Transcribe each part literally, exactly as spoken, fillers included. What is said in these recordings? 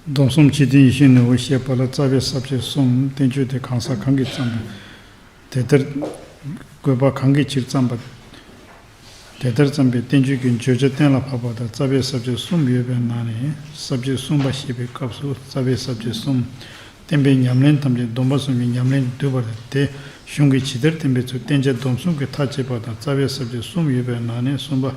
སྡོམ་གསུམ་འཆི་བདུན་ཡེ་ཤེས་ནུས་པ་བཤད་པ་ལ། རྩ་བའི་ས་བཅད་གསུམ། བསྟན་བཅོས་དེ་གང་ཟག་གང་གིས་བརྩམས་པ། དེ་ལྟར། དགོས་པ་གང་གིས་ཕྱིར་བརྩམས་པ། དེ་ལྟར་བརྩམས་པའི་བསྟན་བཅོས་ཀྱི་བརྗོད་བྱ་གཏན་ལ་ཕབ་པ་དང་། རྩ་བའི་ས་བཅད་གསུམ་ཡོད་པའི་ནང་ནས་ས་བཅད་གསུམ་པ་བཤད་པའི་སྐབས་སུ། རྩ་བའི་ས་བཅད་གསུམ། བསྟན་པའི་ཉམས་ལེན་ཐམས་ཅད་སྡོམ་པ་གསུམ་གྱི་ཉམས་ལེན་བསྡུས་པ་དང་། དེ་གཞུང་གི་ཇི་ལྟར་བསྟན་པའི་ཚུལ། བསྟན་བྱ་སྡོམ་གསུམ་གྱི་མཐའ་དཔྱད་པ་དང་། རྩ་བའི་ས་བཅད་གསུམ་ཡོད་པའི་ནང་ནས་གསུམ་པ།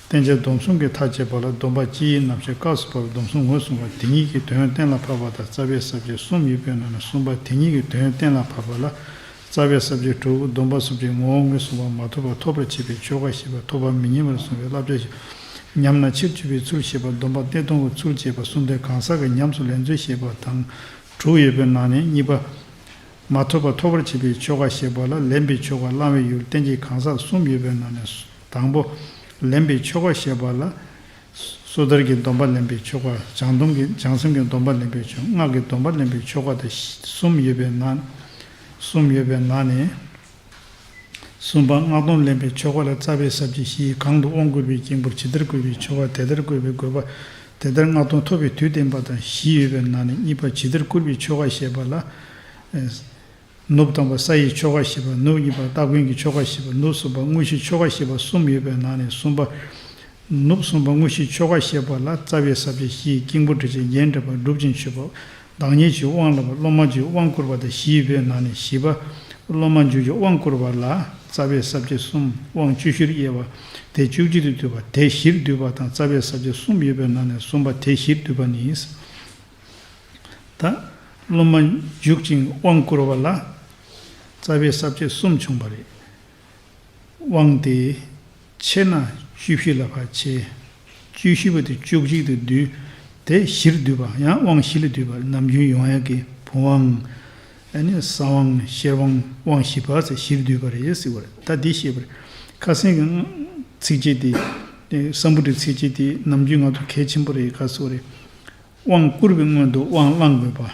བསྟན་བྱ་སྡོམ་གསུམ་གྱི་མཐའ་དཔྱད་པ་ལ། སྡོམ་པ་སྤྱི་ཡི་རྣམ་གཞག་སྐབས་སུ་བབ་པའི་སྡོམ་གསུམ་ངོས་བཟུང་བ་དེ་ཉིད་ཀྱི་དོན་གཏན་ལ་ཕབ་པ་དང་། རྩ་བའི་ས་བཅད་གསུམ་ཡོད་པའི་ནང་ནས་གསུམ་པ་དེ་ཉིད་ཀྱི་དོན་གཏན་ལ་ཕབ་པ་ལ། རྩ་བའི་ས་བཅད་དྲུག། སྡོམ་པ་གསུམ་གྱི་ངོ་བོ་ངོས་བཟུང་བ། མ་ཐོབ་པ་ཐོབ་པར་བྱེད་པའི་ཆོ་ག་བཤད་པ། ཐོབ་པ་མི་ཉམས་པར་བཟུང་བའི་བསླབ་བྱ་བཤད། ཉམས་ན་ཕྱིར་བཅོས་པའི་ཚུལ་བཤད་པ། སྡོམ་པ་གཏེར་སྟོན་གྱི་ཚུལ་བྱེད་པ། གསུམ་དེ་གང་ཟག་གི་ཉམས་སུ་ལེན་ཚུལ་བཤད་པ་དང་དྲུག་ཡོད་པའི་ནང་ནས་གཉིས་པ། མ་ཐོབ་པ་ཐོབ་པར་བྱེད་པའི་ཆོ་ག་བཤད་པ་ལ། ལེན་པའི་ཆོ་ག། བླང་བའི་ཡུལ། བསྟན་བྱའི་གང་ཟག་གསུམ་ཡོད་པའི་ནང་ནས་དང་པོ། ལེན་པའི་ཆོ་ག་བཤད་པ་ལ། སོ་ཐར་གྱི་སྡོམ་པ་ལེན་པའི་ཆོ་ག། བྱང་སྡོམ་གྱི། བྱང་སེམས་ཀྱི་སྡོམ་པ་ལེན་པའི་ཆོ། སྔགས་ཀྱི་སྡོམ་པ་ལེན་པའི་ཆོ་ག་དེ་གསུམ་ཡོད་པའི་ནང་། གསུམ་ཡོད་པའི་ནང་ནས། གསུམ་པ། སྔགས་སྡོམ་ལེན་པའི་ཆོ་ག་ལ། རྩ་བའི་ས་བཅད་བཞི། གང་དུ་དབང་བསྐུར་བའི་དཀྱིལ་འཁོར། ཇི་ལྟར་བསྐུར་བའི་ཆོ་ག། དེ་ལྟར་བསྐུར་བའི་དགོས་པ། དེ་ལྟར་སྔགས་སྡོམ་ཐོབ་པའི་དུས་བསྟན་པ་དང་བཞི་ཡོད་པའི་ནང་ནས་གཉིས་པ། ཇི་ལྟར་བསྐུར་བའི་ཆོ་ག་བཤད་པ་ལ། ཨེ། ནུབ་དང་པོ་ས་ཡི་ཆོ་ག་བཤད་པ། ནུབ་གཉིས་པ་སྟ་གོན་གྱི་ཆོ་ག་བཤད་པ། ནུབ་གསུམ་པ་དངོས་གཞིའི་ཆོ་ག་བཤད་པ་གསུམ་ཡོད་པའི་ནང་ནས་གསུམ་པ། ནུབ་གསུམ་པ་དངོས་གཞིའི་ཆོ་ག་བཤད་པ་ལ། རྩ་བའི་ས་བཅད་བཞི། དཀྱིལ་འཁོར་དྲི་ཆབ་རྒྱན་སྤྲས་པ། སྒྲུབ་ཅིང་མཆོད་པ། བདག་ཉིད་ཀྱི་དབང་བསླབ་པ། སློབ་མ་ཀྱི་དབང་བསྐུར་བ་དང་བཞི་ཡོད་པའི་ནང་ནས་བཞི་པ། སློབ་མ་འཇུག་རྒྱུའི་དབང་བསྐུར་བ་ལ། རྩ་བའི་ས་བཅད་གསུམ། དབང་བཅུ་བཞིར་དབྱེ་བ། དེ་བཅུ་གཅིག་ཏུ་བསྡུས་པ། དེ་བཞིར་བསྡུས་པ་དང་། རྩ་བའི་ས་བཅད་གསུམ་ཡོད་པའི་ནང་ནས་གསུམ་པ་དེ་བཞིར་བསྡུས་པ་ནི། ད་སློབ་མ་འཇུག་ཅིང་དབང་བསྐུར་བ་ལ། རྩ་བའི་ས་བཅད་གསུམ་བྱུང་བ་རེད། དབང་དེ་ཕྱེ་ན་བཅུ་བཞི་ལ་ཕར་ཕྱེ། བཅུ་བཞི་པོ་དེ་བཅུ་གཅིག་ཏུ་བསྡུས། དེ་བཞིར་བསྡུས་པ། ཡང་དབང་བཞི་ལ་བསྡུས་པ། ནམ་རྒྱུན་ཡོང་ཡག་གི་བུམ་དབང་། ཨ་ནི་གསང་དབང་། ཤེར་དབང་། དབང་བཞི་པ་ཟེར་བཞིར་བསྡུས་པ་རེད་ཟེར་བ་རེད། ད་འདི་ཤེས་པ་རེད། ཁ་སང་གི་ཚིགས་བཅད་དེ། སམ་བུ་ཊའི་ཚིགས་བཅད་དེ་ནམ་རྒྱུན་ང་ཚོ་གལ་ཆེན་པོ་རེད། ག་ཟེར་བ་རེད། དབང་བསྐུར་བའི་སྔོན་དུ་དབང་བླང་དགོས་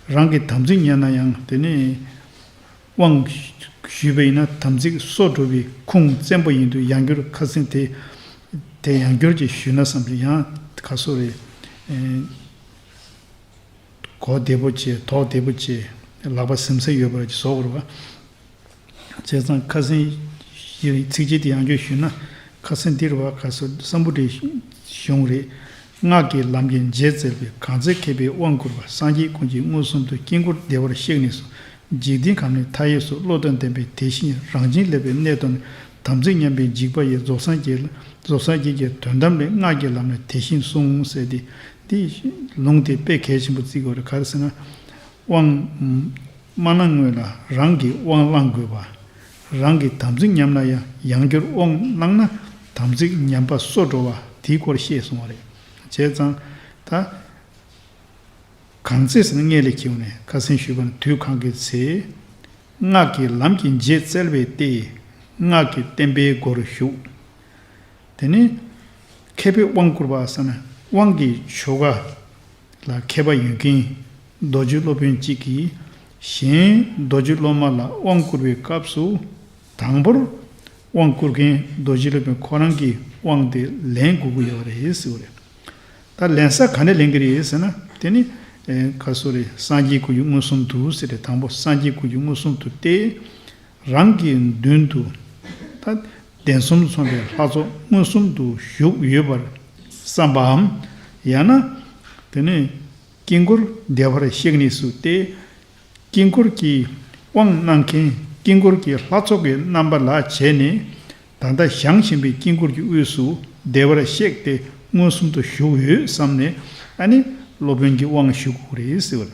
པ། རང་གིས་དམ་ཚིག་ཉམས་ན་ཡང་དེ་ནི། དབང་ཞུས་པ་ཡིན་ན་དམ་ཚིག་སྲོག་འགྲོ་བའི་ཁུངས་བཙན་པོ་ཡིན་དུས། ཡང་བསྐྱར་ཁ་སང་དེ་དེ་ཡང་བསྐྱར་གྱིས་ཞུས་ན་བསམ་གྱི། ཡང་ག་ཟེར་རེད། ཨེ། གོ་བདེ་པོ་བྱས། དོགས་བདེ་པོ་བྱས། ལག་པ་ཟིམ་ས་ཡོད་པ་ཅིག་བཟོ་དགོས་རེད་བ། བྱས་ཙང་ཁ་སང་ཚིགས་བཅད་དེ་ཡང་བསྐྱར་ཞུས་ན། ཁ་སང་འདིར་བ་ག་ཟེར། སམ་བུ་ཊའི་གཞུང་རེད། སྔགས་ཀྱི་ལམ་གྱི་རྗེས་བཙལ་བའི། གང་ཚེ་མཁས་པས་དབང་བསྐུར་བ། སངས་རྒྱས་ཀུན་གྱིས་མངོན་སུམ་དུ། དཀྱིལ་འཁོར་བདེ་བར་གཤེགས་ནས་སུ། འཇིག་རྟེན་ཁམས་ནས་མཐའ་ཡས་སུ། བློ་དང་ལྡན་པས་དེ་བཞིན་རང་བཞིན་བསླད་པའི་གནད་དོན། དམ་ཚིག་ཉམས་པའི་འཇིགས་པ་ཡི། རྫོགས་སངས་རྒྱས། རྫོགས་སངས་རྒྱས་ཀྱི་དོན་དམ་ལས། སྔགས་ཀྱི་ལམ་ལས་དེ་བཞིན་གསུངས་ཟེར་ཏེ། འདི་ལུང་དེ་དཔེ་གལ་ཆེན་པོ་བརྩི་དགོས་རེད། ག་རེ་ཟེར་ན། དབང་མ་གནང་སྔོན་ལ་རང་གིས་དབང་བླང་དགོས་པ། རང་གིས་དམ་ཚིག་ཉམས་ན་ཡང་ཡང་བསྐྱར་དབང་བླངས་ན་དམ་ཚིག་ཉམས་པ་སོར་འགྲོ་བ་དེའི་སྐོར་བཤད་སོང་བ་རེད། བྱས་ཙང་ད། གང་ཚེ་ཟེར་ན་སྔོན་ལ་འཁྱེར་ནས་ཁ་སང་ཞུས་པ་ནི་དུས་གང་གི་ཚེ། སྔགས་ཀྱི་ལམ་གྱི་རྗེས་བཙལ་བའི་སྟེ། སྔགས་ཀྱི་བསྟན་པའི་སྒོར་ཞུགས། དེ་ནི་མཁས་པས་དབང་བསྐུར་བ་ཟེར་ན་དབང་གི་ཆོ་ག་ལ་མཁས་པ་ཡོད་མཁན་རྡོ་རྗེ་སློབ་དཔོན་གཅིག་གིས་གཞན་རྡོ་རྗེ་སློབ་མ་ལ་དབང་བསྐུར་བའི་སྐབས་སུ། དང་པོར་དབང་བསྐུར་མཁན་རྡོ་རྗེ་སློབ་དཔོན་ཁོ་རང་གིས་དབང་དེ་ལེན་དགོས་ཀྱི་ཡོད་རེད་ཟེར་བ་རེད། ད་ལེན་ས་ག་ནས་ལེན་གྱི་རེད་ཟེར་ན། དེ་ནི་ཨེ་ག་ཟེར་རེད། སངས་རྒྱས་ཀུན་གྱིས་མངོན་སུམ་དུ་ཟེར་ཏེ། དང་པོ་སངས་རྒྱས་ཀུན་གྱིས་མངོན་སུམ་དུ་སྟེ། རང་གི་མདུན་དུ་ད་གདན་གསུམ་མཚོན་པའི་ལྷ་ཚོགས་མངོན་སུམ་དུ་བཞུགས་ཡོད་པར་བསམ་པའམ། ཡང་ན་དེ་ནི་དཀྱིལ་འཁོར་བདེ་བར་གཤེགས་ནས་སུ་སྟེ། དཀྱིལ་འཁོར་གྱི་དབང་གནང་མཁན་དཀྱིལ་འཁོར་གྱི་ལྷ་ཚོགས་ཀྱི་རྣམ་པ་ལ་བྱས་ནས། ད་ལྟ་བཞེངས་བཞིན་པའི་དཀྱིལ་འཁོར་གྱི་དབུས་སུ་བདེ་བར་གཤེགས་ཏེ་མངོན་སུམ་དུ་བཞུགས་ཡོད་བསམ་ནས། ཨ་ནི་སློབ་དཔོན་གྱི་དབང་ཞུ་དགོས་རེད་ཟེར་བ་རེད།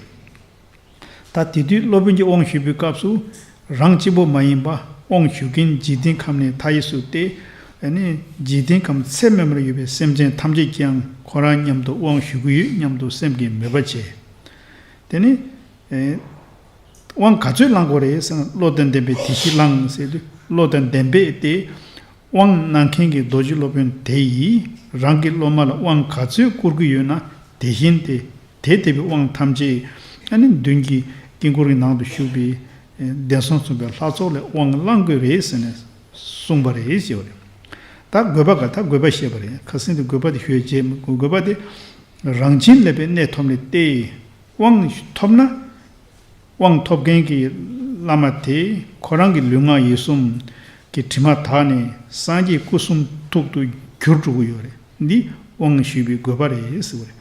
ད་དེ་དུས་སློབ་དཔོན་གྱི་དབང་ཞུ་བའི་སྐབས་སུ། རང་གཅིག་པོ་མ་ཡིན་པ་དབང་ཞུ་མཁན་འཇིག་རྟེན་ཁམས་ནས་མཐའ་ཡས་སུ་སྟེ། ཨ་ནི་འཇིག་རྟེན་ཁམས་ཚད་མེད་པར་ཡོད་པའི་སེམས་ཅན་ཐམས་ཅད་ཀྱང་ཁོ་རང་མཉམ་དུ་དབང་ཞུ་གི་ཡོད་སྙམ་དུ་སེམས་ཀྱིས་མོས་པ་བྱས། དེ་ནི། ཨེ། དབང་ག་ཚོད་བླང་དགོས་རེད་ཟེར་ན། བློ་དང་ལྡན་པས་དེ་བཞིན་བླང་ཟེར་དུས། བློ་དང་ལྡན་པས་དེ་དབང་གནང་མཁན་གྱི་རྡོ་རྗེ་སློབ་དཔོན་དེ་ཡིས་རང་གི་སློབ་མ་ལ་དབང་ག་ཚོད་བསྐུར་གྱི་ཡོད་ན། དེ་བཞིན་དེ་དེ་ལྟ་བུའི་དབང་ཐམས་ཅད། ཨ་ནི་མདུན་གྱི་དཀྱིལ་འཁོར་གྱི་ནང་དུ་བཞུགས་པའི་གདན་གསུམ་མཚོན་པའི་ལྷ་ཚོགས་ལ་དབང་བླང་དགོས་རེད་ཟེར་ནས་གསུངས་པ་རེད་ཟེར་བ་རེད། ད་དགོས་པ་ག་ད་དགོས་པ་བཤད་པ་རེད། ཁ་སང་དེ་དགོས་པ་དེ་ཞུས་བྱས་མི་དགོས། དགོས་པ་དེ། རང་བྱིན་བརླབས་པའི་གནས་ཐོབ་ནས་ཏེ། དབང་ཐོབ་ན། དབང་ཐོབ་མཁན་གྱི་བླ་མ་དེ་ཁོ་རང་གི་ལུས་ངག་ཡིད་གསུམ་གྱི་དྲི་མ་དག་ནས་སངས་རྒྱས་སྐུ་གསུང་ཐུགས་སུ་གྱུར་འགྲོ་གི་ཡོད་རེད། འདི་དབང་ཞུས་པའི་དགོས་པ་རེད་ཟེར་བ་རེད།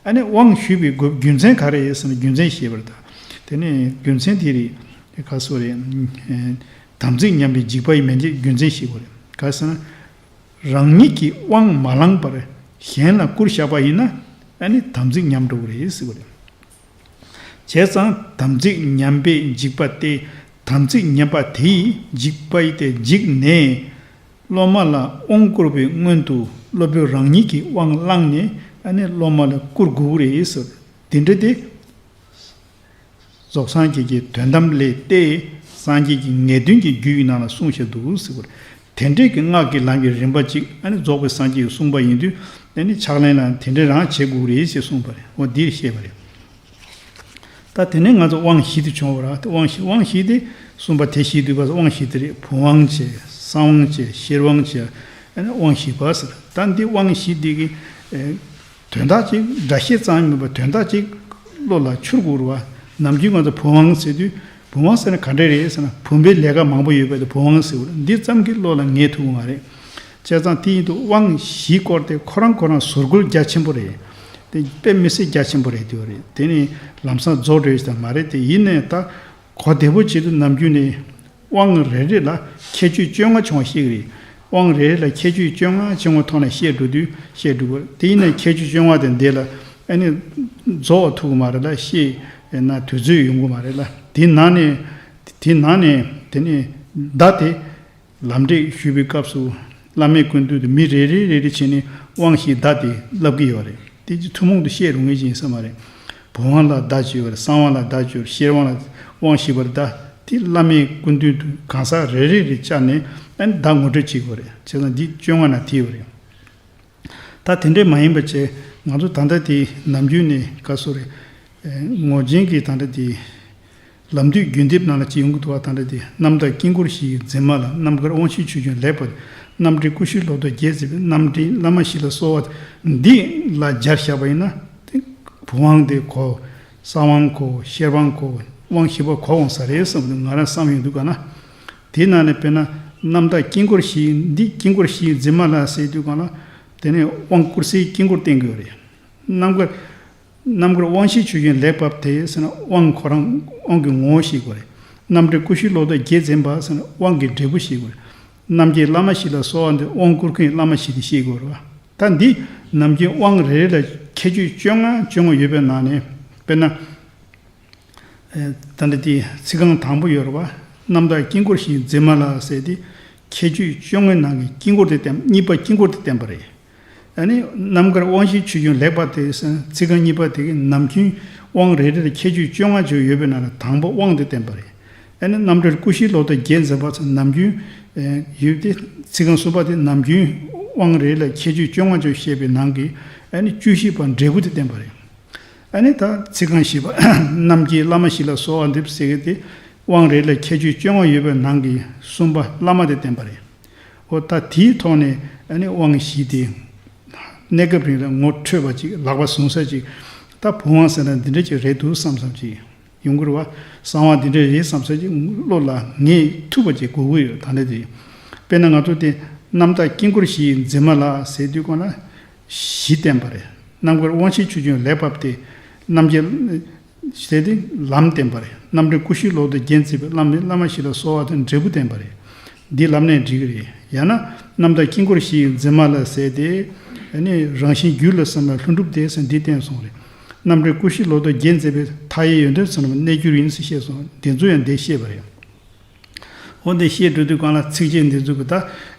ཨ་ནི་དབང་ཞུས་པའི་དགོས་རྒྱུ་མཚན་ག་རེ་རེད་ཟེར་ན། རྒྱུ་མཚན་ཤེས་པར་གདའ། དེ་ནས་རྒྱུ་མཚན་དེ་རེད། ག་སོ་རེད། དམ་ཚིག་ཉམས་པའི་འཇིགས་པ་ཡིས་མི་འཇིགས། རྒྱུ་མཚན་ཤེས་དགོས་རེད། ག་ཟེར་ན། རང་ཉིད་ཀྱིས་དབང་མ་བླངས་པར་གཞན་ལ་བསྐུར་བཞག་པ་ཡིན་ན། ཨ་ནི་དམ་ཚིག་ཉམས་འགྲོ་གི་རེད་ཟེར་བ་རེད། བྱས་ཙང་དམ་ཚིག་ཉམས་པའི་འཇིགས་པ་སྟེ། དམ་ཚིག་ཉམས་པ་དེ་ཡིས་འཇིགས་པ་ཡིས་ཏེ་འཇིགས་ནས། སློབ་མ་ལ་དབང་བསྐུར་བའི་སྔོན་དུ་སློབ་དཔོན་རང་ཉིད་ཀྱིས་དབང་བླངས་ནས། ཨ་ནི་སློབ་མ་ལ་བསྐུར་དགོས་ཀྱི་རེད་ཟེར། དེ་འདྲ་སྟེ། རྫོགས་སངས་རྒྱས་ཀྱི་དོན་དམ་ལས་ཏེ། སངས་རྒྱས་ཀྱི་ངེས་དོན་གྱི་རྒྱུད་ཀྱི་ནང་ལ་གསུངས་བཞག་འདུག་ཟེར་བ་རེད། དེ་འདྲའི་གི་སྔགས་ཀྱི་ལམ་གྱི་རིམ་པ་གཅིག། ཨ་ནི་རྫོགས་པའི་སངས་རྒྱས་ཀྱིས་གསུངས་པ་ཡིན་དུས། ཨ་ནི་ཕྱག་ལེན་ལ་དེ་འདྲ་རང་བྱེད་དགོས་རེད་ཅེས་གསུངས་པ་རེད། འོ་འདིར་བཤད་པ་རེད། ད་དེ་ནས་ང་ཚོ་དབང་བཞི་དེ་བྱུང་བ་རེད། དབང་བཞི། དབང་བཞི་དེ་གསུངས་པ་དེ་བཞི་འདུས་པ། དབང་བཞི་དེ་རེད། བུམ་དབང་བྱས། གསང་དབང་བྱས། ཤེར་དབང་བྱས། ཨ་ནི་དབང་བཞི་པ་ཟེར། ད་འདི་དབང་བཞི་འདི་གི་ཨེ། དོན་དག་ཅིག་སྒྲ་བཤད་ཙམ་མིན་པར་དོན་དག་ཅིག་བློ་ལ་འཆར་དགོས་རེད་བ། ནམ་རྒྱུན་ང་ཚོ་བུམ་དབང་ཟེར་དུས། བུམ་དབང་ཟེར་ན་ག་འདྲ་རེད་ཟེར་ན། བུམ་པའི་ལས་ཀ་མང་པོ་ཡོད་པ་དེ་བུམ་དབང་ཟེར་བ་རེད། འདི་ཙམ་གྱིས་བློ་ལ་ངེས་ཐུབ་ཀྱི་མ་རེད། བྱས་ཙང་དེ་ཡིན་དུས་དབང་བཞིའི་སྐོར་དེ་ཁོ་རང་ཁོ་རང་ཟུར་བཀོལ་རྒྱ་ཆེན་པོ་རེད། དེ་དཔེ་མི་སྲིད་རྒྱ་ཆེན་པོ་རེད་དེ་བ་རེད། དེ་ནི་ལམ་སང་རྫོགས་འགྲོ་ཡག་ཅིག་མ་རེད། དེ་ཡིན་ནའི་ད་གོ་བདེ་པོ་བྱེད་དུས་ནམ་རྒྱུན་ནས། དབང་རེ་རེ་ལ་ཁྱད་ཆོས་བཅོ་ལྔ་བྱུང་བ་ཤེས་ཀྱི་རེད། དབང་རེ་རེ་ལ་ཁྱད་ཆོས་བཅོ་ལྔ་བཅོ་ལྔའི་ཐོག་ནས་བཤད་འགྲོ་དུས་བཤད་འགྲོ་གི་རེད། དེ་ཡིན་ན་ཁྱད་ཆོས་བཅོ་ལྔ་དེ་འདི་ལ་ཨ་ནི་རྫོགས་ཐུབ་ཀྱི་མ་རེད་ལ། བཤད་ན་དུས་ཚོད་ཡོང་གི་མ་རེད་ལ། དེ་ནང་ནས་དེ་ནང་ནས་དེ་ནས་བརྡ་དེ་ལམ་འབྲས་ཞུས་པའི་སྐབས་སུ་བླ་མའི་སྐུ་མདུན་དུ་མི་རེ་རེ་རེ་རེ་བྱས་ནས་དབང་བཞིའི་བརྡ་དེ་བསླབ་ཀྱི་ཡོད་རེད། དེ་ཅི་ཐུན་མོང་དུ་བཤད་རུང་ངེས་ཅིག་ཡིན་ས་མ་རེད། བུམ་དབང་ལ་བརྡ་ཅིག་ཡོད་རེད། གསང་དབང་ལ་བརྡ་ཅིག་ཡོད་རེད། ཤེར་དབང་ལ། དབང་བཞི་པར་བརྡ་དེ་བླ་མའི་སྐུ་མདུན་དུ་གང་ཟག་རེ་རེ་རེ་བཅར་ནས་ཨ་ནི་བརྡ་ངོ་སྤྲོད་བྱེད་དགོས་རེད། བྱས་ཙང་འདི་བཅོ་ལྔ་ནང་དེ་ཡོད་རེད། ད་དེ་འདྲས་མ་ཡིན་པ་བྱས། ང་ཚོ་ད་ལྟ་དེ་ནམ་རྒྱུན་ནས་ག་སོ་རེད། ཨེ། ངོས་འཛིན་གྱི་ད་ལྟ་དེ་ལམ་བསྡུས་བརྒྱུད་འདེབས་ནང་ལ་ཅིག་ཡོང་གི་འདུག་བ། ད་ལྟ་དེ་རྣམ་དག་དཀྱིལ་འཁོར་བཞི་ཡི་འཛིན་མ་ལ། རྣམ་དཀར་དབང་བཞིའི་ཆུ་རྒྱུན་ལེགས་པར། རྣམ་འདྲེན་ཀུ་ཤའི་ལོ་ཏོག་རྒྱས་མཛད་པའི། རྣམ་འདྲེན་བླ་མ་བཞི་ལ་གསོལ་བ། འདི་ལ་སྦྱར་བཞག་པ་ཡིན་ན། དེ་བུམ་དབང་དེ་གོ། གསང་དབང་གོ། ཤེར་དབང་གོ། དབང་བཞི་པ་གོ་འོང་ས་རེད་བསམ་འདུག་ང་རང་བསམ་ཡོང་དུས་ག་ན། དེའི་ནང་ནས་དཔེར་ན་རྣམ་དག་དཀྱིལ་འཁོར་བཞི། འདི་དཀྱིལ་འཁོར་བཞིའི་འཛིན་མ་ལ་ཟེར་དུས་ག་ན། དེ་ནས་དབང་བསྐུར་སའི་དཀྱིལ་འཁོར་བསྟན་གྱི་ཡོད་རེད། རྣམ་དཀར། རྣམ་དཀར་དབང་བཞིའི་ཆུ་རྒྱུན་ལེགས་པར་དེ་ཟེར་ན། དབང་ཁོ་རང་དབང་གི་ངོ་བོ་ཤེས་དགོས་རེད། རྣམ་འདྲེན་ཀུ་ཤའི་ལོ་ཏོག་རྒྱས་མཛད་པ་ཟེར་ན། དབང་གི་འབྲས་བུ་ཤེས་དགོས་རེད། རྣམ་རྒྱལ་བླ་མ་བཞི་ལ་གསོལ་བ་འདེབས། དབང་བསྐུར་མཁན་བླ་མ་བཞི་དེ་ཤེས་དགོས་རེད་བ། ད་འདི་ནམ་རྒྱུན་དབང་རེ་རེ་ལ་ཁྱད་ཆོས་བཅོ་ལྔ་བཅོ་ལྔ་ཡོད་པའི་ནང་ནས། དཔེར་ན། ཨེ། ད་འདི་དེ་ཚིག་རྐང་དང་པོ་ཡོད་རེད་བ། རྣམ་དག་དཀྱིལ་འཁོར་བཞིའི་འཛིན་མ་ལ་ཟེར་དེ། ཁྱད་ཆོས་བཅོ་ལྔའི་ནང་གི་དཀྱིལ་འཁོར་དེ་བསྟན། གཉིས་པ་དཀྱིལ་འཁོར་དེ་བསྟན་པ་རེད། ཨ་ནི་རྣམ་དཀར་དབང་བཞིའི་ཆུ་རྒྱུན་ལེགས་པར་དེ་ཟེར་ཚིག་རྐང་གཉིས་པ་དེ་གིས་ནམ་རྒྱུན་དབང་རེ་རེ་ལ་ཁྱད་ཆོས་བཅོ་ལྔ་ཅིག་ཡོད་པའི་ནང་ལ་དང་པོ་དབང་དེ་བསྟན་པ་རེད། ཨ་ནི་རྣམ་འདྲེན་ཀུ་ཤའི་ལོ་ཏོག་རྒྱས་མཛད་པ་ཟེར་ནམ་རྒྱུན། ཨེ། ཡོད་དེ། ཚིག་རྐང་གསུམ་པ་དེ་ནམ་རྒྱུན་དབང་རེ་ལ་ཁྱད་ཆོས་བཅོ་ལྔ་ཅིག་བཤད་པའི་ནང་གི། ཨ་ནི་བཅུ་བཞི་པ་འབྲས་བུ་དེ་བསྟན་པ་རེད། ཨ་ནི་ད་ཚིག་རྐང་བཞི་པ། རྣམ་རྒྱལ་བླ་མ་བཞི་ལ་གསོལ་བ་འདེབས་ཟེར་གི་དེ། དབང་རེ་ལ་ཁྱད་ཆོས་བཅོ་ལྔ་ཡོད་པའི་ནང་གི་གསུམ་པ་བླ་མ་དེ་བསྟན་པ་རེད། འོ་ད་དེའི་ཐོག་ནས་ཨ་ནི་དབང་བཞི་དེ་གནས་སྐབས་རིང་ལ་ངོ་འཕྲོད་པ་ཅིག་ལག་པ་བཟུང་ས་ཅིག་ད་བུམ་དབང་ཟེར་ན་འདི་འདྲ་ཅིག་རེད་འདུག་བསམ་བསམ་ཅིག་ཡོང་གི་རེད་བ། གསང་བ་འདི་འདྲ་རེད་བསམ་ས་ཅིག་བློ་ལ་ངེས་ཐུབ་པ་ཅིག་དགོས་ཀྱི་ཡོད། ད་ལྟ་དེ། དཔེར་ན་ང་ཚོ་དེ་རྣམ་དག་དཀྱིལ་འཁོར་བཞིའི་འཛིན་མ་ལ་ཟེར་དུས་གོང་ལ། བཞི་བསྟན་པ་རེད། རྣམ་དཀར་དབང་བཞིའི་ཆུ་རྒྱུན་ལེགས་པར་དེ། རྣམ་རྒྱལ་ཟེར་དེ་ལམ་བསྟན་པ་རེད། རྣམ་འདྲེན་ཀུ་ཤའི་ལོ་ཏོག་རྒྱས་མཛད་པའི། བླ་མ་བླ་མ་བཞི་ལ་གསོལ་བ་དང་འབྲས་བུ་བསྟན་པ་རེད། འདི་ལབ་ནའི་འགྲིག་གི་རེད། ཡང་ན་རྣམ་དག་དཀྱིལ་འཁོར་བཞིའི་འཛིན་མ་ལ་ཟེར་དེ། ཨ་ནི་རང་བཞིན་རྒྱུད་ལ་བསམ་ལ་ལྷུན་གྲུབ་སྟེ་ཟེར་འདི་བསྟན་སོང་རེད། རྣམ་འདྲེན་ཀུ་ཤའི་ལོ་ཏོག་རྒྱས་མཛད་པའི། མཐའ་ཡས་ཡོན་ཏན་ཚོགས་རྣམས་གནས་གྱུར་ཡིན་ཟེར་བཤད་སོང་། འདི་ཚོ་ཡང་འདི་བཤད་པ་རེད། འོ་འདི་བཤད་འགྲོ་དུས་གང་ལ་ཚིགས་བཅད་འདི་ཚོ་གི་ད།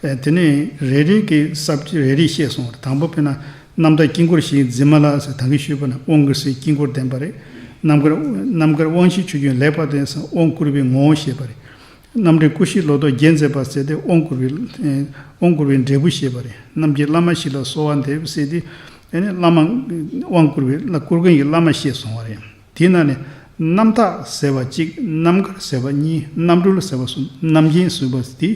ཨེ། དེ་ནས་རེ་རེ་གི་ས་བཅད་རེ་རེ་བཤད་སོང་། དང་པོ་དཔེར་ན་རྣམ་དག་དཀྱིལ་འཁོར་བཞིའི་འཛིན་མ་ལ་ཟེར་ད་གིན་ཞུས་པ་ན་དབང་བསྐུར་སའི་དཀྱིལ་འཁོར་བསྟན་པ་རེད། རྣམ་དཀར་རྣམ་དཀར་དབང་བཞིའི་ཆུ་རྒྱུན་ལེགས་པར་དེ་ཟེར་དབང་བསྐུར་བའི་ངོ་བོ་བཤད་པ་རེད། རྣམ་འདྲེན་ཀུ་ཤའི་ལོ་ཏོག་རྒྱས་མཛད་པ་ཟེར་དེ་དབང་བསྐུར་བའི། ཨེ། དབང་བསྐུར་བའི་འབྲས་བུ་བཤད་པ་རེད། རྣམ་རྒྱལ་བླ་མ་བཞི་ལ་གསོལ་བ་འདེབས་ཟེར་དེ། ཨ་ནི་བླ་མ་དབང་བསྐུར་བའི་བསྐུར་མཁན་གྱི་བླ་མ་བཤད་སོང་བ་རེད། དེའི་ནང་ནས་རྣམ་དག་ཟེར་བ་གཅིག་རྣམ་དཀར་ཟེར་བ་གཉིས། རྣམ་གྲོལ་ཟེར་བ་གསུམ། རྣམ་མཁྱེན་ཟེར་བ་དེ་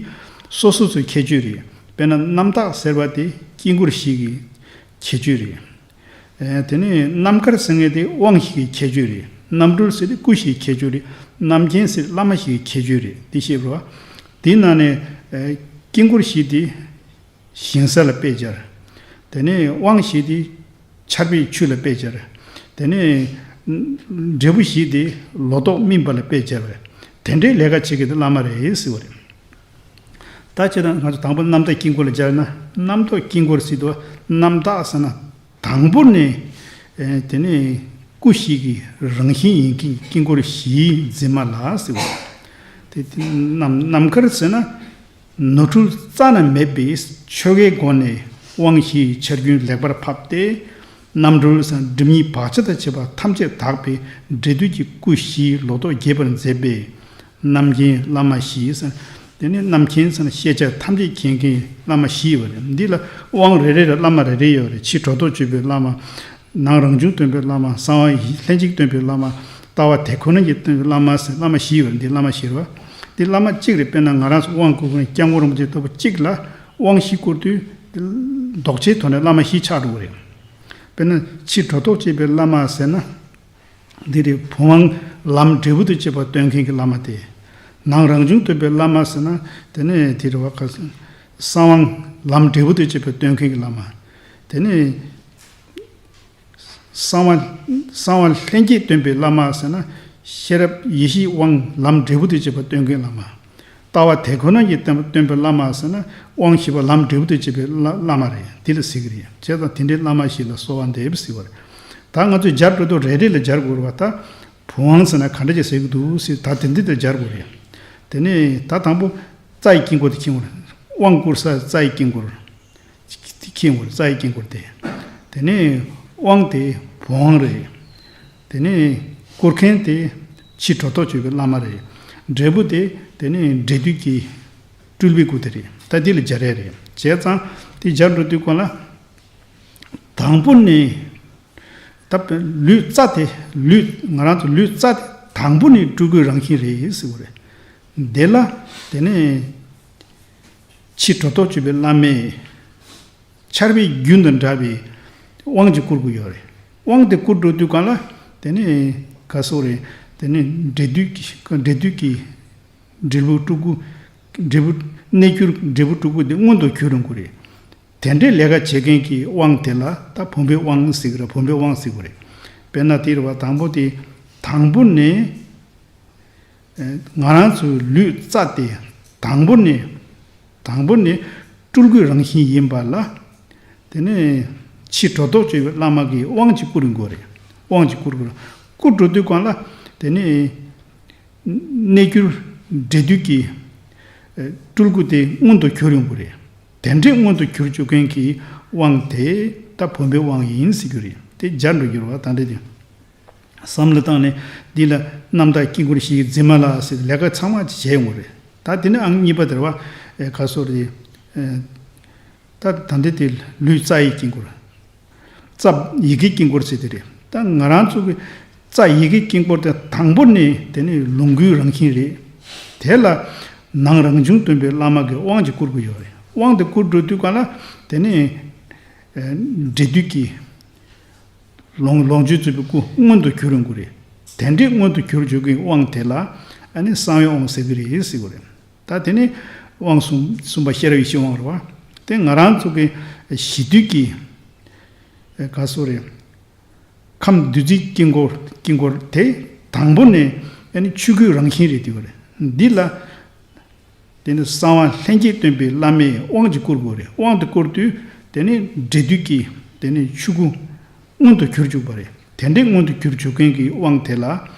སོ་སོ་སོའི་ཁྱད་ཆོས་རེད། དཔེར་ན་རྣམ་དག་ཟེར་བ་དེ་དཀྱིལ་འཁོར་བཞི་གི་ཁྱད་ཆོས་རེད། ཨེ། དེ་ནས་རྣམ་དཀར་ཟེར་མཁན་དེ་དབང་ཞིག་གི་ཁྱད་ཆོས་རེད། རྣམ་གྲོལ་ཟེར་དེ་སྐུ་ཞིག་གི་ཁྱད་ཆོས་རེད། རྣམ་མཁྱེན་ཟེར་བླ་མ་ཞིག་གི་ཁྱད་ཆོས་རེད། དེ་ཤེས་དགོས་པ། དེའི་ནང་ནས་ཨེ། དཀྱིལ་འཁོར་བཞི་དེ་ཞིང་ས་ལ་དཔེ་སྦྱར། དེ་ནས་དབང་བཞི་དེ་ཆར་པའི་ཆུ་ལ་དཔེ་སྦྱར། དེ་ནས་འབྲས་བུ་བཞི་དེ་ལོ་ཏོག་སྨིན་པ་ལ་དཔེ་སྦྱར་བས། དེ་འདྲའི་ལས་ཀ་བྱེད་མཁན་དེ་བླ་མ་རེད་ཟེར་བ་རེད། ད་ཅི་ལྟར་ང་ཚོ་དང་པོ་རྣམ་དག་དཀྱིལ་འཁོར་ལ་སྦྱར་ན། རྣམ་དག་དཀྱིལ་འཁོར་ཟེར་དུས་རྣམ་དག་ཟེར་ན། དང་པོ་ནས་ཨེ། དེ་ནས་སྐུ་བཞི་གི་རང་བཞིན་ཡིན་གྱི་དཀྱིལ་འཁོར་བཞིའི་འཛིན་མ་ལ་ཟེར་བ། དེ་དེ་རྣམ་རྣམ་དཀར་ཟེར་ན། ནོར་འཁྲུལ་རྩ་ནས་མེད་པའི་ཆོ་གའི་སྒོ་ནས་དབང་བཞིའི་ཆར་རྒྱུན་ལེགས་པར་ཕབ་སྟེ། རྣམ་གྲོལ་སྒྲིབ་གཉིས་བག་ཆགས་དང་བཅས་པ་ཐམས་ཅད་དག་པའི་འབྲས་དུས་ཀྱི་སྐུ་བཞིའི་ལོ་ཏོག་རྒྱས་པར་མཛད་པའི་རྣམ་མཁྱེན་བླ་མ་བཞི་ཟེར། དེ་ནི་རྣམ་མཁྱེན་ཟེར་ན་ཤེས་བྱ་ཐམས་ཅད་མཁྱེན་མཁན་བླ་མ་བཞི་ཡོད་པ་རེད། འདི་ལ་དབང་རེ་རེ་ལ་བླ་མ་རེ་རེ་ཡོད་རེད། ཕྱི་གྲོལ་ཐོག་སྤྱོད་པའི་བླ་མ། ནང་རང་བྱུང་སྟོན་པའི་བླ་མ། གསང་བ་ལྷན་ཅིག་སྟོན་པའི་བླ་མ། ལྟ་བ་དེ་ཁོ་ན་ཉིད་སྟོན་པའི་བླ་མ་ཟེར། བླ་མ་བཞི་ཡོད་རེད། འདི་བླ་མ་བཞི་རེད་པ། འདི་བླ་མ་གཅིག་རེད། དཔེར་ན་ང་རང་ཚོ་དབང་བསྐུར་མཁན་སྐྱབས་མགོན་རིན་པོ་ཆེ་ལྟ་བུ་གཅིག་ལ་དབང་བཞི་བསྐུར་དུས། ལྡོག་ཆའི་ཐོག་ནས་བླ་མ་བཞི་ཆགས་འགྲོ་གི་རེད། དཔེར་ན་ཕྱི་གྲོལ་ཐོག་སྤྱོད་པའི་བླ་མ་ཟེར་ན། འདི་རེད། བུམ་དབང་ལམ་འབྲས་བུ་དང་བཅས་པ་སྟོན་མཁན་གྱི་བླ་མ་སྟེ། ནང་རང་བྱུང་སྟོན་པའི་བླ་མ་ཟེར་ན། དེ་ནས་དེ་རེད་བ། གསང་དབང་ལམ་འབྲས་བུ་དང་བཅས་པ་སྟོན་མཁན་གྱི་བླ་མ། དེ་ནས་གསང་བ་གསང་བ་ལྷན་སྐྱེས་སྟོན་པའི་བླ་མ་ཟེར་ན། ཤེས་རབ་ཡེ་ཤེས་དབང་ལམ་འབྲས་བུ་དང་བཅས་པ་སྟོན་མཁན་བླ་མ། ལྟ་བ་དེ་ཁོ་ན་ཉིད་སྟོན་པའི་བླ་མ་ཟེར་ན། དབང་བཞི་པ་ལམ་འབྲས་བུ་དང་བཅས་པའི་བླ་བླ་མ་རེད། དེ་ལ་ཟེར་གྱི་རེད། བྱས་ཙང་དེ་འདྲའི་བླ་མ་བཞི་ལ་གསོལ་བ་འདེབས་ཟེར་བ་རེད། ད་ང་ཚོས་སྦྱར་འགྲོ་དུས་རེ་རེ་ལ་སྦྱར་དགོས་རེད་བ། ད་བུམ་དབང་ཟེར་ན་ག་འདྲ་ཅིག་ཟེར་གྱི་འདུག་ཟེར། ད་དེ་འདི་ལྟར་སྦྱར་དགོས་རེད། དེ་ནས་ད་དང་པོ་རྩ་ཡི་དཀྱིལ་འཁོར་དེ་མཁྱེན་དགོས་རེད། དབང་བསྐུར་ས་རྩ་ཡི་དཀྱིལ་འཁོར། དེ་མཁྱེན་དགོས་རེད། རྩ་ཡི་དཀྱིལ་འཁོར་དེ། དེ་ནས་དབང་དེ་བུམ་དབང་རེད། དེ་ནས་བསྐུར་མཁན་དེ་ཕྱི་གྲོལ་ཐོག་སྤྱོད་པའི་བླ་མ་རེད། འབྲས་བུ་དེ་དེ་ནས་འབྲས་དུས་ཀྱི་སྤྲུལ་པའི་སྐུ་དེ་རེད། ད་འདི་ལ་སྦྱར་ཡ་རེད། བྱས་ཙང་དེ་སྦྱར་འགྲོ་དུས་སྒང་ལ། དང་པོ་ནས། ད་ལུས་རྩ་དེ། ལུས་ང་རང་ཚོ་ལུས་རྩ་དེ་དང་པོ་ནས་སྤྲུལ་སྐུའི་རང་བཞིན་རེད་ཟེར་བ་རེད། དེ་ལ་དེ་ནས་ཕྱི་གྲོལ་ཐོག་སྤྱོད་པའི་བླ་མས་ཆར་པའི་རྒྱུན་དང་འདྲ་བའི་དབང་ཅིག་བསྐུར་དགོས་ཡོད་རེད། དབང་དེ་བསྐུར་འགྲོ་དུས་སྒང་ལ། དེ་ནས་ག་སོགས་རེད། དེ་ནས་འབྲས་དུས་ཀྱི་འབྲས་དུས་ཀྱི་འབྲས་བུ་སྤྲུལ་སྐུ། འབྲས་བུ་གནས་གྱུར་འབྲས་བུ་སྤྲུལ་སྐུ་དེ་མངོན་དུ་གྱུར་ཡོང་གི་རེད། དེ་འདྲའི་ལས་ཀ་བྱེད་མཁན་གྱི་དབང་དེ་ལ་ད་བུམ་པའི་དབང་ཟེར་གྱི་རེད། བུམ་པའི་དབང་ཟེར་གྱི་རེད། དཔེར་ན་དེ་རེད་བ། དང་པོ་དེ། དང་པོ་ནས། ཨེ། ང་རང་ཚོའི་ལུས་རྩ་དེ་དང་པོ་ནས། དང་པོ་ནས་སྤྲུལ་སྐུའི་རང་བཞིན་ཡིན་པ་ལ། དེ་ནས་ཕྱི་གྲོལ་ཐོག་སྤྱོད་པའི་བླ་མ་གིས་དབང་ཅིག་བསྐུར་དགོས་རེད། དབང་ཅིག་བསྐུར་དགོས་རེད། བསྐུར་འགྲོ་དུས་སྒང་ལ། དེ་ནས། གནས་གྱུར་འབྲས་དུས་ཀྱི་སྤྲུལ་སྐུ་དེ་མངོན་དུ་གྱུར་ཡོང་གི་རེད། དེ་འདྲའི་མངོན་དུ་གྱུར་བཅུག་མཁན་གྱི་དབང་དེ་ད་བུམ་པའི་དབང་ཡིན་ཟེར་རྒྱུ་རེད། དེ་སྦྱར་འགྲོ་རྒྱུ་རེད་བ། ད་འདྲ་དེ་བསམ་བློ་བཏང་ནས་འདི་ལ་རྣམ་དག་དཀྱིལ་འཁོར་བཞིའི་འཛིན་མ་ལ་ཟེར་ལས་ཀ་ཚང་མ་བྱས་ཡོང་གི་རེད། ད་དེ་ནས་ཨང་གཉིས་པ་དེ་རེད་བ། ཨེ། ག་སོགས་རེད། ཨེ། ད་ད་འདི་དེ་ལུས་རྩ་ཡི་དཀྱིལ་འཁོར། རྩ་ཡི་གེ་དཀྱིལ་འཁོར་ཟེར་དེ་རེད། ད་ང་རང་ཚོ་གི་རྩ་ཡི་གེ་དཀྱིལ་འཁོར་དེ་དང་པོ་ནས་དེ་ནས་ལོངས་སྐུའི་རང་བཞིན་རེད། དེ་ལ་ནང་རང་བྱུང་སྟོན་པའི་བླ་མ་གིས་དབང་ཅིག་བསྐུར་གྱི་ཡོད་རེད། དབང་དེ་བསྐུར་འགྲོ་དུས་སྒང་ལ་དེ་ནས་ཨེ། འབྲས་དུས་ཀྱི་ལོངས་ལོངས་སྤྱོད་རྩོད་པའི་སྐུ་མངོན་དུ་གྱུར་ཡོང་གི་རེད། དེ་འདྲའི་མངོན་དུ་གྱུར་བཅུག་མཁན་དབང་དེ་ལ་ཨ་ནི་གསང་བའི་དབང་ཟེར་གྱི་རེད་ཟེར་གྱི་རེད། ད་དེ་ནས་དབང་གསུམ་གསུམ་པ་ཤེས་རབ་ཡེ་ཤེས་དབང་རེད་བ། དེ་ང་རང་ཚོ་གི་གཞི་དུས་ཀྱི་ཨེ། ག་སོགས་རེད། ཁམས་བདུད་རྩིའི་དཀྱིལ་འཁོར། དཀྱིལ་འཁོར་དེ་དང་པོ་ནས་ཨ་ནི་ཆོས་སྐུའི་རང་བཞིན་རེད་དེ་བ་རེད། འདི་ལ་དེ་ནི་གསང་བ་ལྷན་སྐྱེས་སྟོན་པའི་བླ་མས་དབང་ཅིག་བསྐུར་དགོས་རེད། དབང་དེ་བསྐུར་དུས་དེ་ནི་འབྲས་དུས་ཀྱི་དེ་ནི་ཆོས་སྐུ་མངོན་དུ་གྱུར་བཅུག་པ་རེད། དེ་འདྲའི་མངོན་དུ་གྱུར་བཅུག་མཁན་གྱི་དབང་དེ་ལ་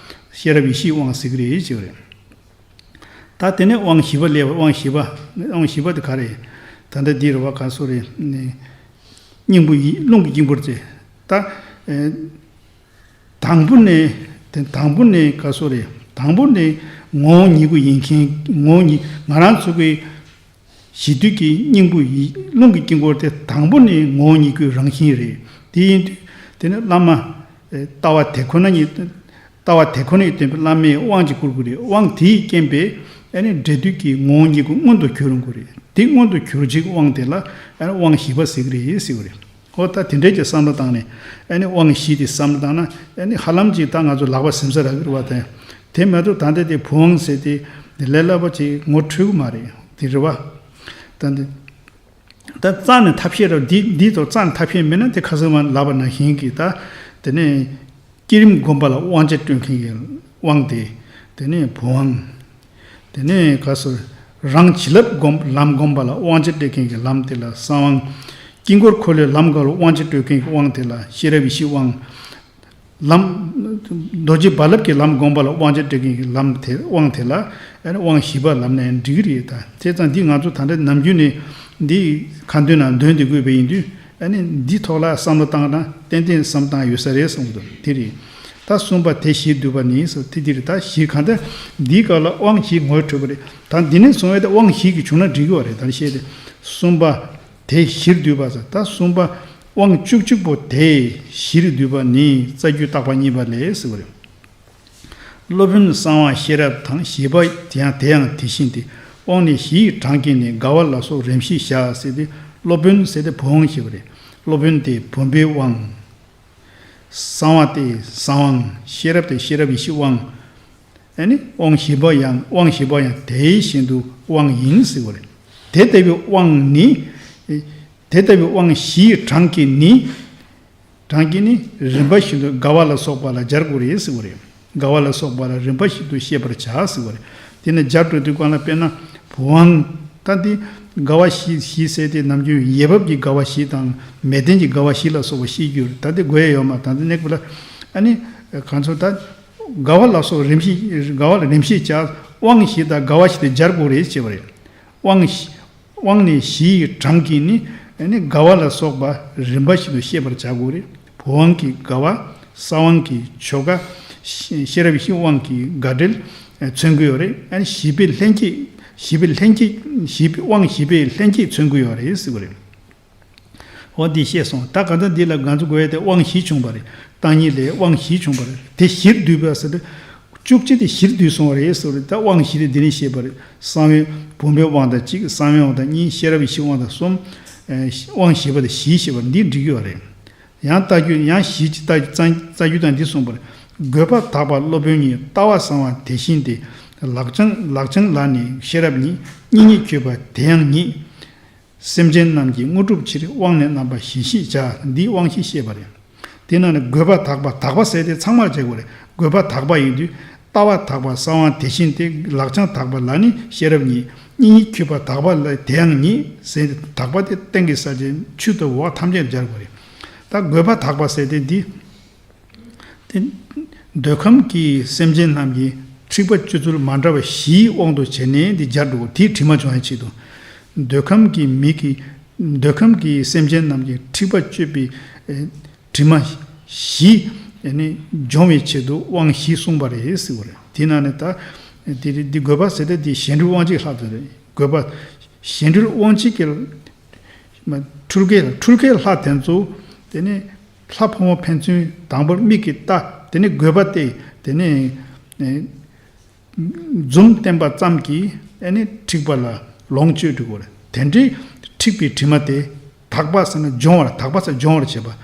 ཤེས་རབ་ཡེ་ཤེས་དབང་ཟེར་གྱི་རེད་ཅེས་པ་རེད། ད་དེ་ནས་དབང་བཞི་པ་སླེབས་པ། དབང་བཞི་པ། དབང་བཞི་པ་དེ་ག་རེ། ད་ལྟ་འདི་རེད་བ། ག་སོགས་རེད། ནི། སྙིང་པོ་ཡི་རླུང་གི་དཀྱིལ་འཁོར་ཚེ། ད། ཨེ། དང་པོ་ནས་དེ་དང་པོ་ནས་ག་སོགས་རེད། དང་པོ་ནས་ངོ་བོ་ཉིད་སྐུ་ཡིན་མཁན། ངོ་བོ་ཉིད་ང་རང་ཚོ་གི་གཞི་དུས་ཀྱི་སྙིང་པོ་ཡི་རླུང་གི་དཀྱིལ་འཁོར་དེ་དང་པོ་ནས་ངོ་བོ་ཉིད་སྐུའི་རང་བཞིན་རེད། དེ་ཡིན་དུས་དེ་ནི་བླ་མ། ཨེ། ལྟ་བ་དེ་ཁོ་ན་ཉིད། ལྟ་བ་དེ་ཁོ་ནས་སྟོན་པའི་བླ་མས་དབང་ཅིག་བསྐུར་དགོས་རེད། དབང་དེས་རྐྱེན་པས་ཨ་ནི་འབྲས་དུས་ཀྱི་ངོ་བོ་ཉིད་སྐུ་མངོན་དུ་གྱུར་ཡོང་གི་རེད། དེ་མངོན་དུ་གྱུར་བྱེད་ཀྱི་དབང་དེ་ལ་ཨ་ནི་དབང་བཞི་པ་ཟེར་གྱི་རེད་ཟེར་གྱི་རེད། ཨོ་ད་དེ་འདྲའི་གི་བསམ་བློ་བཏང་ནས་ཨ་ནི་དབང་བཞི་དེ་བསམ་བློ་བཏང་ན་ཨ་ནི་ཧ་ལམ་ཅིག་ད་ང་ཚོ་ལག་པ་ཟིན་ས་རག་གི་རེད་བ། དེ་དེ་མ་གཏོགས་ད་ལྟ་དེ་བུམ་དབང་ཟེར་དེ་དེ་ལས་སླ་པོ་ཅིག་ངོ་འཕྲོད་གི་མ་རེད། དེ་རེད་བ། ད་འདི་ད་རྩ་ནས་ཐབས་ཤེས་ར་འདི་འདི་ཚོ་རྩ་ནས་ཐབས་ཤེས་མེད་ན་དེ་ཁ་སང་མ་ལབ་པ་ནང་བཞིན་གྱི་ད་དེ་ནས་བསྐྱེད་རིམ་སྒོམ་པ་ལ་དབང་ཆ་སྤྲོད་མཁན་གྱི་དབང་དེ། དེ་ནས་བུམ་དབང་། དེ་ནས་ག་སོ་རང་བྱིན་རླབས་སྒོམ་ལམ་སྒོམ་པ་ལ་དབང་ཆ་སྤྲད་མཁན་གྱི་ལམ་དེ་ལ་གསང་དབང་། དཀྱིལ་འཁོར་འཁོར་ལོའི་ལམ་སྒོམ་ལ་དབང་ཆ་སྤྲོད་མཁན་གྱི་དབང་དེ་ལ་ཤེས་རབ་ཡེ་ཤེས་དབང་། ལམ། རྡོ་རྗེ་རྦ་རླབས་ཀྱི་ལམ་སྒོམ་པ་ལ་དབང་ཆ་སྤྲད་མཁན་གྱི་ལམ་དེ་དབང་དེ་ལ་ཨ་ནི་དབང་བཞི་པ་ལབ་ན་ཡང་འགྲིག་གི་རེད། ད་བྱས་ཙང་འདི་ང་ཚོ་ད་ལྟ་ནམ་རྒྱུན་ནས་འདི་ཁ་འདོན་ནང་འདོན་བསྡད་དགོས་པ་ཡིན་དུས་ཨ་ནི་འདི་ཐོག་ལ་བསམ་བློ་བཏང་ན་ཏན་ཏན་བསམ་བཏང་ཡོད་ས་རེད་བསམ་གྱི་འདུག་དེ་རེད། ད་གསུམ་པ་དེ་བཞིར་འདུས་པ་ནི་ཟེར་དེ་འདི་རེད། ད་བཞི་གང་ལྟར་འདིའི་སྐབས་ལ་དབང་བཞི་ངོ་འཕྲོད་པ་རེད། ད་འདི་ནས་བཟུང་བས་ད་དབང་བཞི་གི་བྱུང་ན་འགྲིག་གི་བ་རེད། ད་བཤད་དེ་གསུམ་པ། དེ་བཞིར་འདུས་པ་ཟེར། ད་གསུམ་པ་དབང་བཅུ་གཅིག་པོ་དེ་བཞིར་འདུས་པ་ནི་རྩ་རྒྱུད་བརྟག་པ་གཉིས་པ་ལས་ཟེར་བ་རེད། སློབ་དཔོན་གསང་བ་ཤེས་རབ་དང་བཞི་པ་དེ་ཡང་དེ་ཡང་དེ་བཞིན་ཏེ། དབང་ནི་བཞི་ཡི་གྲངས་ཀྱིས་ནི། དགའ་བ་ལ་སོགས་རིམ་བཞིན་བྱ་ཟེར་ཏེ། སློབ་དཔོན་ཟེར་ཏེ་བུམ་དབང་ཞེས་པ་རེད། སློབ་དཔོན་དེ་བུམ་པའི་དབང་། གསང་བ་སྟེ་གསང་དབང་། ཤེས་རབ་སྟེ་ཤེས་རབ་ཡེ་ཤེས་དབང་། ཨ་ནི་དབང་བཞི་པ་ཡང་དབང་བཞི་པ་ཡང་དེ་བཞིན་དུ་དབང་ཡིན་ཟེར་བ་རེད། དེ་ལྟ་བུའི་དབང་ནི། དེ་ལྟ་བུའི་དབང་བཞིའི་གྲངས་ཀྱིས་ནི། གྲངས་ཀྱིས་ནི་རིམ་པ་བཞིན་དུ་དགའ་བ་ལ་སོགས་པ་ལ་སྦྱར་དགོས་རེད་ཟེར་བ་རེད། དགའ་བ་ལ་སོགས་པ་ལ་རིམ་པ་བཞིན་དུ་ཤེས་པར་བྱ་ཟེར་བ་རེད། དེ་ནི་སྦྱར་འགྲོ་དུས་སྒང་ལ་དཔེར་ན་བུམ་དབང་། ད་འདི་དགའ་བ་བཞི་བཞི་ཟེར་ཏེ་ནམ་རྒྱུན་ཡས་བབས་ཀྱི་དགའ་བ་བཞི་དང་མལ་སྟན་གྱི་དགའ་བ་བཞི་ལ་སོགས་པ་ཤེས་རྒྱུ་རེད། ད་འདི་དགོས་ཡ་ཡོད་མ་རེད། ད་འདི་གནས་སྐབས་ལ་ཨ་ནི་གང་ཚོ་ད་དགའ་བ་ལ་སོགས་རིམ་བཞིན་དགའ་བ་ལ་རིམ་བཞིན་བྱ། དབང་བཞི་དང་དགའ་བ་བཞི་དེ་སྦྱར་དགོས་རེད་ཅེས་པ་རེད། དབང་བཞི། དབང་ནི་བཞི་ཡི་གྲངས་ཀྱིས་ནི་ཨ་ནི་དགའ་བ་ལ་སོགས་པ་རིམ་པ་བཞིན་དུ་ཤེས་པར་བྱ་དགོས་རེད། བུམ་དབང་གི་དགའ་བ། གསང་དབང་གི་ཆོ་ག། ཤེས་ཤེས་རབ་ཡེ་ཤེས་དབང་གི་དགའ་འབྲེལ་མཚོན་གྱི་ཡོད་རེད། ཨ་ནི་བཞི་པའི་ལྷན་སྐྱེས། བཞི་པའི་ལྷན་སྐྱེས། བཞི་པའི་དབང་བཞི་པའི་ལྷན་སྐྱེས་མཚོན་གྱི་ཡོད་རེད་ཟེར་བ་རེད། འོ་འདི་ཤེས་སོང་། ད་ག་ད་འདི་ལ་ང་ཚོ་དགོས་ཡ་དེ་དབང་བཞི་བྱུང་བ་རེད། བརྟག་གཉིས་ལས་དབང་བཞི་བྱུང་བ་རེད། དེ་བཞིར་འདུས་པ་ཟེར་ཏེ། བཅུ་གཅིག་དེ་བཞིར་འདུས་སོང་བ་རེད་ཟེར་བ་རེད། ད་དབང་བཞི་དེ་འདི་ནས་ཤེས་པ་རེད། གསང་བའི་བུམ་པའི་དབང་དང་གཅིག་གསང་བའི་དབང་དང་གཉིས། ཤེས་རབ་ཡེ་ཤེས་དབང་དང་གསུམ། ཨེ་དབང་བཞི་པ་དེ་བཞི་ཤེས་པ་འདི་འགྲིག་གི་བ་རེད། ཡང་ལྟ་རྒྱུད་ཡང་བཞི་ཅིག་ལྟ་རྒྱུད་དང་འདི་གསུངས་པ་རེད། དགོས་པ་དག་པ་སློབ་དཔོན་ཉིད། ལྟ་བ་གསང་བ་དེ་བཞིན་ཏེ། ལག་བཅངས་ལག་བཅངས་ལ་ནི་ཤེས་རབ་ཉིད། གཉིས་གཉིས་འཁྱུད་པ་དེ་ཡང་ཉིད། སེམས་ཅན་རྣམས་ཀྱི་དངོས་གྲུབ་ཕྱིར། དབང་ནི་རྣམ་པ་བཞི་བཞི་བྱ། འདིའི་དབང་བཞི་བཤད་པ་རེད། དེ་ནང་ནས་དགོས་པ་དག་པ། དག་པ་ཟེར་དེ་ཚང་མར་བྱེད་དགོས་རེད། དགོས་པ་དག་པ་ཡིན་དུས་ལྟ་བ་དག་པ་གསང་བ་དེ་བཞིན་ཏེ། ལག་བཅངས་དག་པ་ལ་ནི་ཤེས་རབ་ཉིད། གཉིས་གཉིས་འཁྱུད་པ་དག་པ་ལ་དེ་ཡང་ཉིད་ཟེར་ཏེ། དག་པ་དེ་སྟེང་གི་ས་བཅད་ཆུ་ལྟ་བུ་འོག་ཐམས་ཅད་སྦྱར་དགོས་རེད། ད་དགོས་པ་དག་པ་ཟེར་དེ་འདི། དེ། འདོད་ཁམས་ཀྱི་སེམས་ཅན་རྣམས་ཀྱི་འཁྲིག་པ་སྤྱོད་ཚུལ་མ་འདྲ་བ་བཞིའི་དབང་དུ་བྱས་ནས་འདི་སྦྱར་འགྲོ། དེའི་དྲི་མ་སྦྱོང་བའི་ཆེད་དུ། འདོད་ཁམས་ཀྱི་མི་གི། འདོད་ཁམས་ཀྱི་སེམས་ཅན་རྣམས་ཀྱི་འཁྲིག་པ་སྤྱོད་པའི་ཨེ་དྲི་མ་བཞི་ཨེ་ནི་སྦྱོང་བའི་ཆེད་དུ་དབང་བཞི་གསུངས་པ་རེད་ཟེར་བ་རེད། དེ་ནང་ནས་ད་དེ་རེད། འདི་དགོས་པ་ཟེར་ཏེ་འདི་གཞན་འགྲུལ་དབང་ཆེན་ལྷ་དེ་རེད། དགོས་པ། གཞན་འགྲུལ་དབང་ཆེན་གྱི་མ་འཕྲུལ་དགའི་འཕྲུལ་དགའི་ལྷ་དེ་ཚོ་དེ་ནི་ལྷ་ཕོ་མོ་ཕན་ཚུན་དང་པོར་མིག་གིས་ལྟ། དེ་ནི་དགོས་པ་སྟེ་དེ་ནི་ཨེ་འཛུམ་བསྟན་པ་ཙམ་གྱིས་ཨེ་ནི་འཁྲིག་པ་ལ་ལོངས་སྤྱོད་འགྲོ་གི་རེད། དེ་འདྲའི་འཁྲིག་པའི་དྲི་མ་དེ་དག་པ་ཟེར་ན་སྦྱོང་བར། དག་པ་ཟེར་སྦྱོང་བར་བྱེད་པ།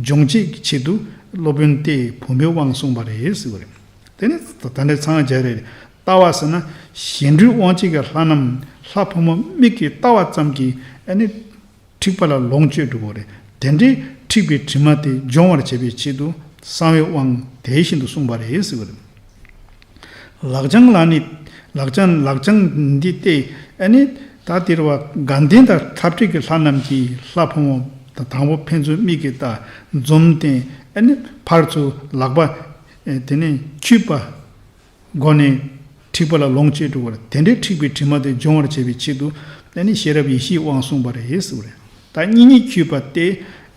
སྦྱོང་བྱེད་ཀྱི་ཆེད་དུ་སློབ་དཔོན་ཏེ་བུམ་པའི་དབང་གསུངས་པ་རེད་ཟེར་བ་རེད། དེ་ནི་ད་ལྟ་ཚང་མ་བྱས་རེད། ལྟ་བ་ཟེར་ན་གཞན་འགྲུལ་དབང་ཆེན་གྱི་ལྷ་རྣམས་ལྷ་ཕོ་མོ་མིག་གིས་ལྟ་བ་ཙམ་གྱིས་ཨེ་ནི་འཁྲིག་པ་ལ་ལོངས་སྤྱོད་འགྲོ་གི་རེད། དེ་འདྲའི་འཁྲིག་པའི་དྲི་མ་དེ་སྦྱོང་བར་བྱེད་པའི་ཆེད་དུ་གསང་བའི་དབང་དེ་བཞིན་དུ་གསུངས་པ་རེད་ཟེར་བ་རེད། ལག་བཅངས་ལ་ནི། ལག་བཅངས་ལག་བཅངས་འདི་སྟེ་ཨེ་ནི་ད་དེ་རེད་བ། དགའ་ལྡན་དང་འཐབ་བྲལ་གྱི་ལྷ་རྣམས་ཀྱིས་ལྷ་ཕོ་མོ་དང་དང་པོ་ཕན་ཚུན་མིག་གིས་ལྟ། འཛུམ་བསྟན། ཨེ་ནི་ཕར་ཚུར་ལག་པ་ཨེ་དེ་ནས་འཁྱུད་པ། སྒོ་ནས་འཁྲིག་པ་ལ་ལོངས་སྤྱོད་འགྲོ་བར། དེ་འདྲའི་འཁྲིག་པའི་དྲི་མ་དེ་སྦྱོང་བར་བྱེད་པའི་ཆེད་དུ་ཨ་ནི་ཤེས་རབ་ཡེ་ཤེས་དབང་གསུངས་པ་རེད་ཟེར་བ་རེད། ད་གཉིས་གཉིས་འཁྱུད་པ་སྟེ་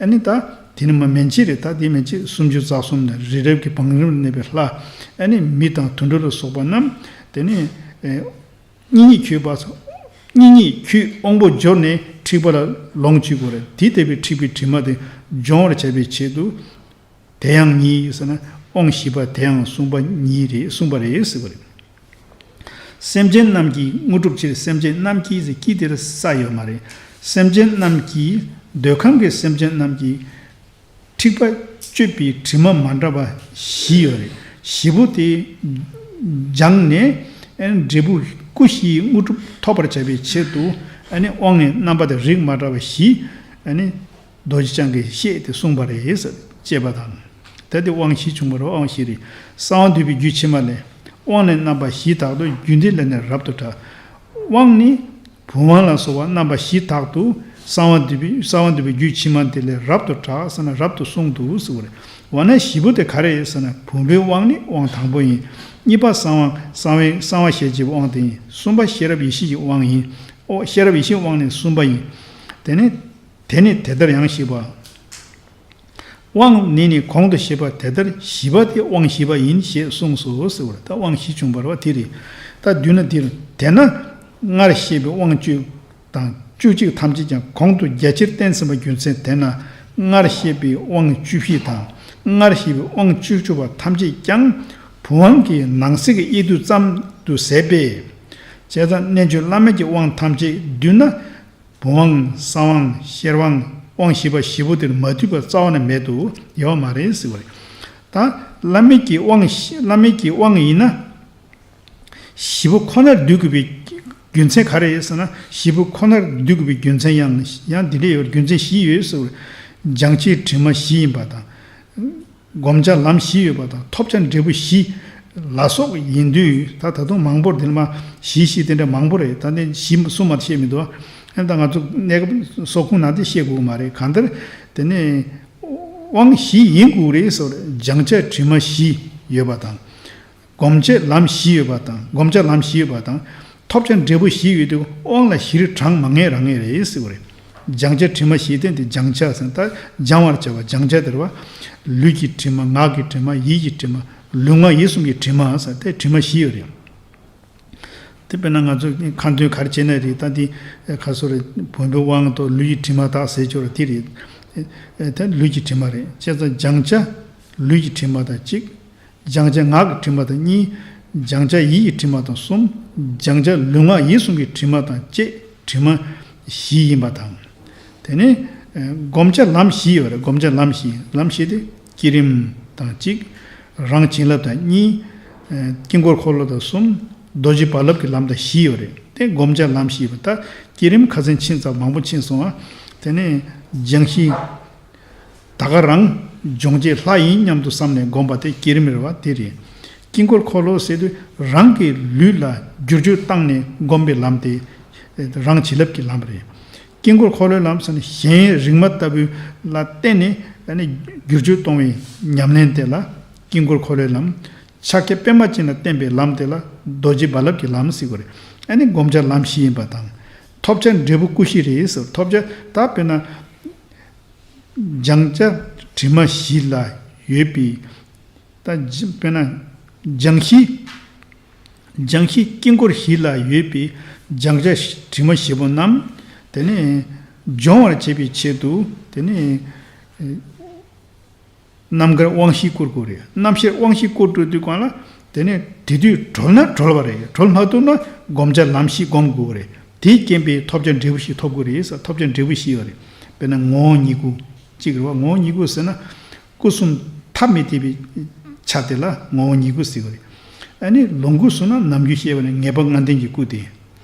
ཨ་ནི་ད་དེ་ནི་མ་མན་ཆད་རེད། ད་དེ་མན་ཆད་སུམ་ཅུ་རྩ་གསུམ་ནས་རི་རབ་ཀྱི་བང་རིམ་གནས་པའི་ལྷ་ཨ་ནི་མི་དང་དུད་འགྲོ་ལ་སོགས་པ་རྣམས་དེ་ནི་ཨེ་གཉིས་གཉིས་འཁྱུད་པ། གཉིས་གཉིས་འཁྱུད་དབང་པོ་སྦྱོར་ནས་འཁྲིག་པ་ལ་ལོངས་སྤྱོད་དགོས་རེད། དེ་ལྟ་བུའི་འཁྲིག་པའི་དྲི་མ་དེ་སྦྱོང་བར་བྱ་བའི་ཆེད་དུ། དེ་ཡང་ཉིད་ཟེར་ན་དབང་བཞི་པ་དེ་ཡང་གསུངས་པ་ཉིད་རེད། གསུངས་པ་རེད་ཟེར་བ་རེད། སེམས་ཅན་རྣམས་ཀྱི་དངོས་གྲུབ་ཕྱིར། སེམས་ཅན་རྣམས་ཀྱི་ཟེར་ཀྱི་དེར་ས་ཡོད་མ་རེད། སེམས་ཅན་རྣམས་ཀྱི་ འདོད་ཁམས་ཀྱི་སེམས་ཅན་རྣམས་ཀྱི་འཁྲིག་པ་གཅོད་པའི་དྲི་མ་མ་འདྲ་བ་བཞི་ཡོད་རེད། བཞི་པོ་དེ་སྦྱངས་ནས་ཨེ་འབྲས་བུ་སྐུ་བཞིའི་དངོས་གྲུབ་ཐོབ་པར་བྱ་བའི་ཆེད་དུ་ཨ་ནི་དབང་ནི་རྣམ་པ་དང་རིགས་མ་འདྲ་བ་བཞི་ཨ་ནི་རྡོ་རྗེ་འཆང་གིས་བཤད་དེ་གསུངས་པ་རེད་ཟེར། ཅེས་པ་དང་། ད་དེ་དབང་བཞི་བྱུང་བ་རེད། དབང་བཞི་རེད། གསང་བ་འདུས་པའི་རྒྱུད་ཕྱི་མ་ལས། དབང་ནི་རྣམ་པ་བཞི་དག་ཏུ་རྒྱུད་འདི་ལས་ནི་རབ་ཏུ་གྲགས། དབང་ནི་བུམ་དབང་ལ་སོགས་པ་རྣམ་པ་བཞི་དག་ཏུ་གསང་བ་འདུས་པའི་གསང་བ་འདུས་པའི་རྒྱུད་ཕྱི་མ་དེ་ལས་རབ་ཏུ་གྲགས་ཟེར་ན་རབ་ཏུ་གསུངས་འདུག་ཟེར་བ་རེད། འོ་ན་བཞི་པོ་དེ་ག་རེ་ཡིན་ཟེར་ན་བུམ་པའི་དབང་ནི་དབང་དང་པོ་ཡིན། གཉིས་པ་གསང་བ་གསང་བའི་གསང་བ་ཞེས་བྱ་བའི་དབང་དེ་ཡིན། གསུམ་པ་ཤེས་རབ་ཡེ་ཤེས་ཀྱི་དབང་ཡིན། ཨོ་ཤེས་རབ་ཡེ་ཤེས་དབང་ནི་གསུམ་པ་ཡིན། དེ་ནི་དེ་ནི་དེ་ལྟར་ཡང་ཞེས་པ། དབང་ནི་ནི་གོང་དུ་བཤད་པ་དེ་ལྟར་བཞི་པ་དེ་དབང་བཞི་པ་ཡིན་ཞེས་གསུངས་སོ་ཟེར་བ་རེད། ད་དབང་བཞི་བྱུང་བ་རེད་བ། དེ་རེད། ད་བསྡུས་ན་འདིར་དེས་ན་སྔར་བཤད་པའི་དབང་བཅུ་དང་བཅུ་གཅིག་ཐམས་ཅད་ཀྱང་གོང་དུ་རྒྱ་ཆེར་བསྟན་ཟིན་པ་རྒྱུ་མཚན་དེས་ན་སྔར་བཤད་པའི་དབང་བཅུ་བཞི་དང་སྔར་བཤད་པའི་དབང་བཅུ་བཅུ་པ་ཐམས་ཅད་ཀྱང་བུམ་དབང་གི་ནང་གསེས་ཀྱི་དབྱེ་བསྡུ་ཙམ་དུ་ཟད་པས། བྱས་ཙང་རྣལ་འབྱོར་བླ་མེད་ཀྱི་དབང་ཐམས་ཅད་བསྡུས་ན། བུམ་དབང་གསང་དབང་ཤེར་དབང་དབང་བཞི་པ་བཞི་པོ་དེར་མ་འདུས་པ་རྩ་བ་ནས་མེད་དུ་ཡོད་མ་རེད་ཟེར་བ་རེད། ད་བླ་མེད་ཀྱི་དབང་བཞི་བླ་མེད་ཀྱི་དབང་ཡིན་ན། བཞི་པོ་ཁོ་ནར་འདུས་དགོས་པའི་རྒྱུ་མཚན་ག་རེ་ཡིན་ཟེར་ན་བཞི་པོ་ཁོ་ནར་འདུས་དགོས་པའི་རྒྱུ་མཚན་ཡང་ཡང་འདི་འདྲ་ཡོད། རྒྱུ་མཚན་བཞི་ཡོད་ཟེར་བ་རེད། སྦྱང་བྱའི་དྲི་མ་བཞི་ཡིན་པ་དང་། བསྒོམ་བྱ་ལམ་བཞི་ཡོད་པ་དང་ཐོབ་བྱ་འབྲས་བུ་བཞི་ལ་སོགས་ཡིན་དུས་ད་ད་དུང་མང་པོར་འདི་ལ་མ་བཞི་བཞི་དེ་འདྲ་མང་པོ་རེད། ད་ནི་བཞི་གསུམ་མ་བཤད་མི་འདུག་ཨ་ད་ང་ཚོ་གནས་སྐབས་སོགས་ཁུངས་ནང་དེ་བཤད་དགོས་མ་རེད། གང་ལྟར་དེ་ནི་དབང་བཞི་ཡིན་དགོས་རེད་ཟེར། སྦྱང་བྱ་དྲི་མ་བཞི་ཡོད་པ་དང་། སྒོམ་བྱེད་ལམ་བཞི་ཡོད་པ་དང་སྒོམ་བྱ་ལམ་བཞི་ཡོད་པ་དང་ཐོབ་བྱ་འབྲས་བུ་བཞི་ཡོད་དུས་དབང་ལ་བཞིར་གྲངས་མ་ངེས་རང་ངེས་རེད་ཟེར་བ་རེད། སྦྱང་བྱ་དྲི་མ་བཞི་སྟེ་འདི་སྦྱང་བྱ་ཟེར་ད་སྦྱང་བར་བྱ་བ་སྦྱང་བྱ་དེ་རེད་བ། ལུས་ཀྱི་དྲི་མ་ངག་གི་དྲི་མ་ཡིད་ཀྱི་དྲི་མ་ལུས་ངག་ཡིད་གསུམ་གྱི་དྲི་མ་ཟེར་དེ་དྲི་མ་བཞི་ཡོད་རེད། དེ་དཔེར་ན་ང་ཚོ་ཁ་འདོན་ག་རེ་བྱས་ན་རེད། ད་འདི་ཁ་སོ་རེད། བུམ་པའི་དབང་དང་ལུས་ཀྱི་དྲི་མ་དག་ཟེར་ཆོག་རེད། དེ་རེད། དེ་ལུས་ཀྱི་དྲི་མ་རེད། བྱས་ཙང་སྦྱང་བྱ་ལུས་ཀྱི་དྲི་མ་དང་གཅིག་སྦྱང་བྱ་ངག་གི་དྲི་མ་དང་གཉིས། སྦྱང་བྱ་ཡིད་ཀྱི་དྲི་མ་དང་གསུམ། སྦྱང་བྱ་ལུས་ངག་ཡིད་གསུམ་གྱི་དྲི་མ་དང་བཅས་དྲི་མ་བཞི་ཡིན་པ་དང་། དེ་ནས་ཨེ་བསྒོམ་བྱ་ལམ་བཞི་ཡོད་རེད། བསྒོམ་བྱ་ལམ་བཞི། ལམ་བཞི་དེ་བསྐྱེད་རིམ་དང་གཅིག་རང་བྱིན་རླབས་དང་གཉིས། ཨེ་དཀྱིལ་འཁོར་འཁོར་ལོ་དང་གསུམ། རྡོ་རྗེ་རྦ་རླབས་ཀྱི་ལམ་དང་བཞི་ཡོད་རེད། དེ་བསྒོམ་བྱ་ལམ་བཞི་ཡོད་པ། ད་བསྐྱེད་རིམ་ཁ་སང་ཕྱིན་ཙམ་མང་པོ་ཕྱིན་སོང་བ། དེ་ནས་སྦྱང་གཞི། ད་ག་རང་སྦྱོང་བྱེད་ལྷ་ཡིན་སྙམ་དུ་བསམ་ནས་བསྒོམ་པ་དེ་བསྐྱེད་རིམ་རེད་བ། དེ་རེད། དཀྱིལ་འཁོར་འཁོར་ལོ་ཟེར་དུས་རང་གི་ལུས་ལ་བསྒྱུར་བཅོས་བཏང་ནས་བསྒོམ་པའི་ལམ་དེ་རང་བྱིན་རླབས་ཀྱི་ལམ་རེད། དཀྱིལ་འཁོར་འཁོར་ལོའི་ལམ་ཟེར་ནས་གཞན་རིག་མ་ལྟ་བུ་ལ་བརྟེན་ནས་བསྒྱུར་བཅོས་གཏོང་བའི་ཉམས་ལེན་དེ་ལ་དཀྱིལ་འཁོར་འཁོར་ལོའི་ལམ། ཕྱག་རྒྱ་པདྨ་ཅན་ལ་བརྟེན་པའི་ལམ་དེ་ལ་རྡོ་རྗེ་རྦ་རླབས་ཀྱི་ལམ་ཟེར་དགོས་རེད། ཨ་ནི་བསྒོམ་བྱ་ལམ་བཞི་ཡིན་པ་དང་། ཐོབ་བྱ་འབྲས་བུ་སྐུ་བཞི་རེད་ཟེར། ཐོབ་བྱ་ད་དཔེར་ན། སྦྱང་བྱ་དྲི་མ་བཞི་ལ་ཡོད་པའི་ད་དཔེར་ན་སྦྱང་གཞི། སྦྱང་གཞི་དཀྱིལ་འཁོར་བཞི་ལ་ཡོད་པའི་སྦྱང་བྱ་དྲི་མ་བཞི་པོ་རྣམས་དེ་ནས་སྦྱོང་བར་བྱེད་པའི་ཆེད་དུ་དེ་ནས་རྣམ་དཀར་དབང་བཞི་བསྐུར་དགོས་རེད། རྣམ་ཤེས་དབང་བཞི་བསྐུར་འགྲོ་དུས་གང་ལ་དེ་ནས་དེ་དུས་གྲོལ་ན་གྲོལ་བ་རེད། གྲོལ་མ་ཐུབ་ན་བསྒོམ་བྱ་ལམ་བཞི་བསྒོམ་དགོས་རེད། དེའི་རྐྱེན་པས་ཐོབ་བྱ་འབྲས་བུ་བཞི་ཐོབ་དགོས་རེད་ཟེར། ཐོབ་བྱ་འབྲས་བུ་བཞི་ཡོད་རེད། དཔེར་ན་ངོ་བོ་ཉིད་སྐུ་གཅིག་རེད་བ། ངོ་བོ་ཉིད་སྐུ་ཟེར་ན། སྐུ་གསུམ་ཐ་མི་དད་པའི་ཆ་དེ་ལ་ངོ་བོ་ཉིད་སྐུ་ཟེར་བ་རེད། ཨ་ནི་ལོངས་སྐུ་གསུངས་ན་ནམ་རྒྱུན་བཤད་པ་ནི་ངེས་པ་ལྔ་ལྡན་གྱི་སྐུ་དེ།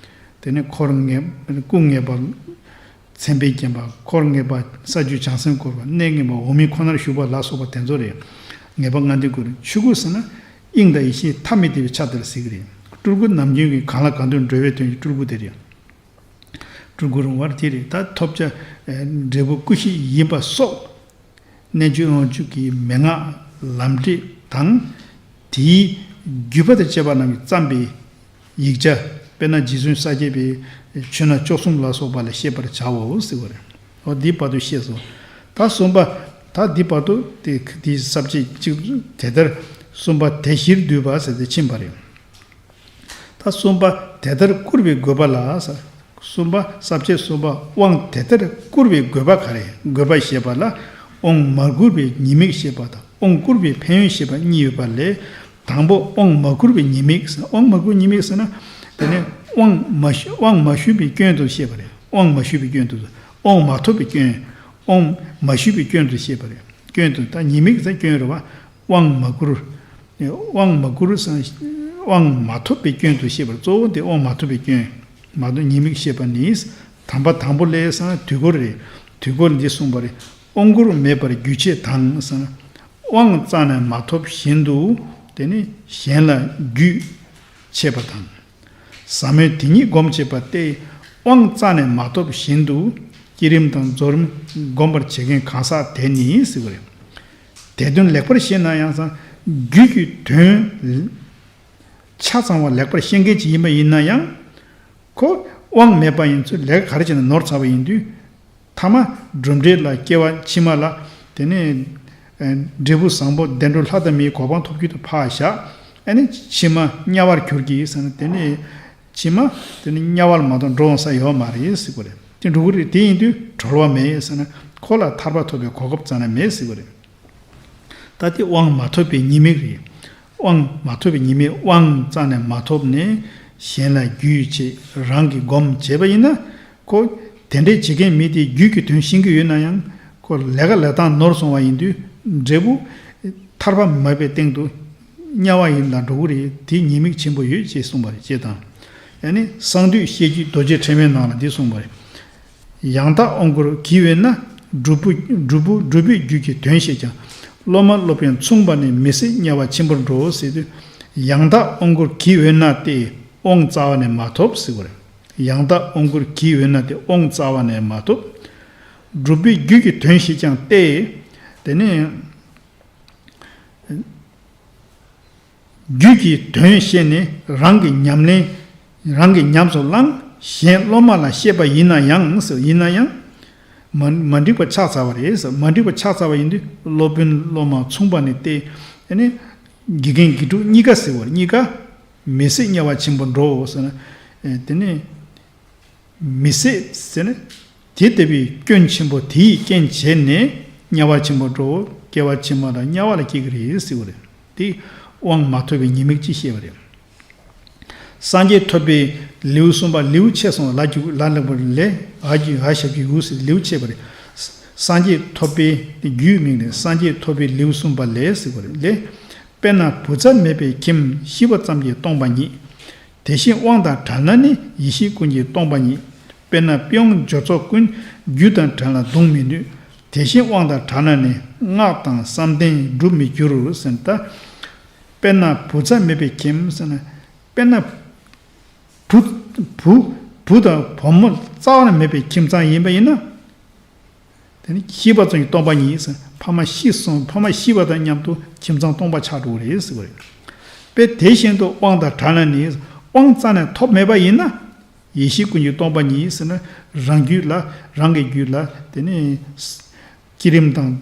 དེ་ནི་འཁོར་ངེས་སྐུ་ངེས་པ། མཚན་དཔེས་བརྒྱན་པ། འཁོར་ངེས་པ་ས་བཅུའི་བྱང་སེམས་བསྐོར་བ། གནས་ངེས་པ་འོག་མིན་ཁོ་ནར་བཞུགས་པ་ལ་སོགས་པ་དེ་ཚོ་རེད། ངེས་པ་ལྔ་ལྡན་སྐུ་རེད། ཆོས་སྐུ་ཟེར་ན་དབྱིངས་དང་ཡེ་ཤེས་ཐ་མི་དད་པའི་ཆ་དེ་ལ་ཟེར་གི་རེད། སྤྲུལ་སྐུ་ནམ་རྒྱུན་གྱི་གང་ལ་གང་འདུལ་འགྲོ་བའི་དོན་གྱི་སྤྲུལ་སྐུ་དེ་རེད། སྤྲུལ་སྐུ་རུང་བར་དེ་རེད། ད་ཐོབ་བྱ་འབྲས་བུ་སྐུ་བཞི་ཡིན་པ་སོགས། རྣལ་འབྱོར་དབང་ཕྱུག་གི་མན་ངག་ལམ་འབྲས་དང་། དེའི་བརྒྱུད་པ་དང་བཅས་པ་རྣམས་ཀྱིས་བརྩམས་པའི་ཡིག་བརྒྱ། དཔེར་ན་རྗེ་བཙུན་ས་སྐྱ་པའི་ཆོས་སྣ་བཅུ་གསུམ་ལ་སོགས་པ་ལ་ཤེས་པར་བྱའོ་ཟེར་བ་རེད། འོ་འདི་བར་དུ་ཤེས་སོ། ད་གསུམ་པ། ད་འདི་བར་དུ་དེ་དེའི་ས་བཅད་གཅིག་དེ་ལྟར་གསུམ་པ་དེ་བཞིར་འདུས་པ་ཟེར་ཏེ་ཕྱིན་པ་རེད། ད་གསུམ་པ་དེ་ལྟར་བསྐུར་བའི་དགོས་པ་ལ། གསུམ་པ་ས་བཅད་གསུམ་པ་དབང་དེ་ལྟར་བསྐུར་བའི་དགོས་པ་ག་རེ། དགོས་པ་ཞེས་པ་ལ་དབང་མ་བསྐུར་བའི་ཉེས་དམིགས་ཞེས་པ་དང་དབང་བསྐུར་བའི་ཕན་ཡོན་ཞེས་པ་གཉིས་ཡོད་པ་ལས། དང་པོ་དབང་མ་བསྐུར་བའི་ཉེས་དམིགས། དབང་མ་བསྐུར་ཉེས་དམིགས་ཟེར་ན། དེ་ནི་དབང་མ་ཞུ་དབང་མ་ཞུས་པའི་སྐྱོན་དུ་བཤད་པ་རེད། དབང་མ་ཞུས་པའི་སྐྱོན་དུ། དབང་མ་ཐོབ་པའི་སྐྱོན། དབང་མ་ཞུས་པའི་སྐྱོན་དུ་བཤད་པ་རེད། སྐྱོན་དུ་ད་ཉེས་དམིགས་ཟེར་སྐྱོན་རེད་བ། དབང་མ་བསྐུར། དབང་མ་བསྐུར་ཟེར་དབང་མ་ཐོབ་པའི་སྐྱོན་དུ་བཤད་པར་གཙོ་བོ་དེ་དབང་མ་ཐོབ་པའི་སྐྱོན། མ་ཐོབ་ཉེས་དམིགས་བཤད་པ་ནི། དམ་པ་དང་པོ་ལས་ཟེར་དུས་འཁོར་རེད། དུས་འཁོར་འདི་གསུངས་པ་རེད། དབང་བསྐུར་མེད་པར་རྒྱུ་བྱས་དང་ཟེར། དབང་རྩ་ནས་མ་ཐོབ་བཞིན་དུ། དེ་ནི་གཞན་ལ་རྒྱུས་བྱས་པ་དང་། ཟབ་མོའི་དེ་ཉིད་སྒོམ་བྱེད་པ་སྟེ། དབང་རྩ་ནས་མ་ཐོབ་བཞིན་དུ། བསྐྱེད་རིམ་དང་རྫོགས་རིམ་སྒོམ་པར་བྱེད་མཁན་གང་ཟག་དེ་ནི་ཟེར་བ་རེད། དེ་དོན་ལེགས་པར་ཤེས་ན་ཡང་ཟེར། རྒྱུད་ཀྱི་དོན་ཆ་ཚང་བ་ལེགས་པར་ཤེས་མཁན་ཅིག་ཡིན་པ་ཡིན་ན་ཡང་། ཁོ་དབང་མེད་པ་ཡིན་ཚུལ་ལས་ཀ་ག་རེ་བྱས་ན་ནོར་ཚར་བ་ཡིན་དུས། ཐ་མ་གྲུབ་འབྲས་ལ་སྐྱེ་བ་ཕྱི་མ་ལ། དེ་ནས་ཨ་འབྲས་བུ་བཟང་པོ་བདེ་འགྲོ་ལྷ་དང་མིའི་གོ་འཕང་ཐོབ་རྒྱུ་དེ་ཕར་བཞག་ཨ་ནི་ཕྱི་མ་དམྱལ་བར་གྱུར་གྱི་ཟེར་ན། དེ་ནས་ཕྱི་མ་དེ་ནི་དམྱལ་བ་ལ་མ་གཏོགས་འགྲོ་འོང་ས་ཡོད་མ་རེད་ཟེར་གྱི་རེད། དེ་འགྲོ་གི་རེད། དེ་ཡིན་དུས་གྲོལ་བ་མེད་ཟེར་ན། ཁོ་ལ་ཐར་པ་ཐོབ་པའི་གོ་སྐབས་རྩ་ནས་མེད་ཟེར་གྱི་རེད། ད་དེ་དབང་མ་ཐོབ་པའི་ཉེས་དམིགས་རེད། དབང་མ་ཐོབ་པའི་ཉེས་དམིགས། དབང་རྩ་ནས་མ་ཐོབ་ནས་གཞན་ལ་རྒྱུས་བྱེད་རང་གིས་སྒོམ་བྱས་པ་ཡིན་ན། ཁོ་དེ་འདྲའི་བྱེད་མཁན་མི་དེ་རྒྱུད་ཀྱི་དོན་ཤེས་ཀྱི་ཡོད་ན་ཡང་། ཁོ་ལས་ཀ་ལས་སྟངས་ནོར་སོང་བ་ཡིན་དུས་འབྲས་བུ་ཐར་པ་མེད་པའི་སྟེང་དུ་དམྱལ་བ་ཡིན་ལ་འགྲོ་གི་རེད། དེ་ཉེས་དམིགས་ཆེན་པོ་ཡོད་ཅེས་གསུངས་པ་རེད། ཅེས་དང་། ཡང་ན་གསང་འདུས་བཤད་རྒྱུད་རྡོ་རྗེ་ཕྲེང་བའི་ནང་ལ་འདི་གསུངས་པ་རེད། ཡང་དག་དབང་བསྐུར་གྱིས་འོས་ན། སྒྲུབ་པོ་སྒྲུབ་པོ་སྒྲུབ་པོས་རྒྱུད་ཀྱི་དོན་ཤེས་ཀྱང་། སློབ་མ་སློབ་དཔོན་མཚུངས་པ་ནི། མི་སྲིད་དམྱལ་བ་ཆེན་པོར་འགྲོ་ཟེར་དུས། ཡང་དག་དབང་བསྐུར་གྱིས་འོས་ན་སྟེ། དབང་རྩ་བ་ནས་མ་ཐོབ་ཟེར་བ་རེད། ཡང་དག་དབང་བསྐུར་གྱིས་འོས་ན་སྟེ། དབང་རྩ་བ་ནས་མ་ཐོབ། སྒྲུབ་པོས་རྒྱུད་ཀྱི་དོན་ཤེས་ཀྱང་སྟེ། དེ་ནས། རྒྱུད་ཀྱི་དོན་ཤེས་ནས་རང་གི་ཉམས་ལེན། རང་གིས་ཉམས་སུ་བླངས། གཞན་སློབ་མ་ལ་བཤད་པ་ཡིན་ན་ཡང་ཟེར། ཡིན་ན་ཡང་། མ་མ་འགྲིག་པ་ཆགས་ཚར་བ་རེད་ཟེར། མ་འགྲིག་པ་ཆགས་ཚར་བ་ཡིན་དུས་སློབ་དཔོན་སློབ་མ་མཚུངས་པ་ནི་སྟེ། ཨ་ནི་དགེ་རྒན་དགེ་ཕྲུག་གཉིས་ཀ་ཟེར་བ་རེད། གཉིས་ཀ་མི་སྲིད་དམྱལ་བ་ཆེན་པོར་འགྲོའོ་ཟེར་ན། ཨེ་དེ་ནི། མི་སྲིད་ཟེར་ན། དེ་ལྟ་བུའི་སྐྱོན་ཆེན་པོ་དེའི་རྐྱེན་བྱས་ནས་དམྱལ་བ་ཆེན་པོར་འགྲོ། སྐྱེ་བ་ཕྱི་མ་ལ་དམྱལ་བ་ལ་སྐྱེ་གི་རེད་ཟེར་བ་རེད། དེ་དབང་མ་ཐོབ་པའི་ཉེས་དམིགས་ཅིག་བཤད་པ་རེད། སངས་རྒྱས་ཐོབ་པའི་ལེའུ་གསུམ་པ། ལེའུ་ཆེ་སོང་ལ་རྒྱུ་ལ་ལེགས་པར་ལས། འ་གི་འ་ཞབས་ཀྱུ་འུ་ཟེར་ལེའུ་ཆེ་བ་རེད། སངས་རྒྱས་ཐོབ་པའི་རྒྱུའི་མིང་ནི། སངས་རྒྱས་ཐོབ་པའི་ལེའུ་གསུམ་པ་ལས་ཟེར་བ་རེད། ལས། དཔེར་ན་བུ་ཚ་མེད་པའི་ཁྱིམ། ཤི་བ་ཙམ་གྱིས་སྟོང་པ་ཉིད། དེ་བཞིན་དབང་དང་བྲལ་ན་ནི། ཡེ་ཤེས་ཀུན་གྱིས་སྟོང་པ་ཉིད། དཔེར་ན་པི་ཝང་འཇོ་ཚོགས་ཀུན། རྒྱུ་དང་བྲལ་ན་གདུང་མི་ནུས། དེ་བཞིན་དབང་དང་བྲལ་ན་ནི། སྔགས་དང་བསམ་གཏན་སྒྲུབ་མི་འགྱུར་ཟེར། ད་དཔེར་ན་བུ་ཚ་མེད་པའི་ཁྱིམ་ཟེར་ན། དཔེར་ན་བུ་བུ་བུ་དང་བུ་མོ་རྩ་བ་ནས་མེད་པའི་ཁྱིམ་ཚང་ཡིན་པ་ཡིན་ན། དེ་ནི་ཤི་བ་ཙམ་གྱིས་སྟོང་པ་ཉིད་ཟེར། ཕ་མ་ཤི་སོང་། ཕ་མ་ཤི་བ་དང་མཉམ་དུ་ཁྱིམ་ཚང་སྟོང་པ་ཆགས་འགྲོ་གི་རེད་ཟེར་བ་རེད། དཔེ་དེ་བཞིན་དུ་དབང་དང་བྲལ་ན་ནི། དབང་རྩ་ནས་ཐོབ་མེད་པ་ཡིན་ན། ཡེ་ཤེས་ཀུན་གྱིས་སྟོང་པ་ཉིད་ཟེར་ན། རང་རྒྱུད་ལ་རང་གི་རྒྱུད་ལ་དེ་ནི་བསྐྱེད་རིམ་དང་།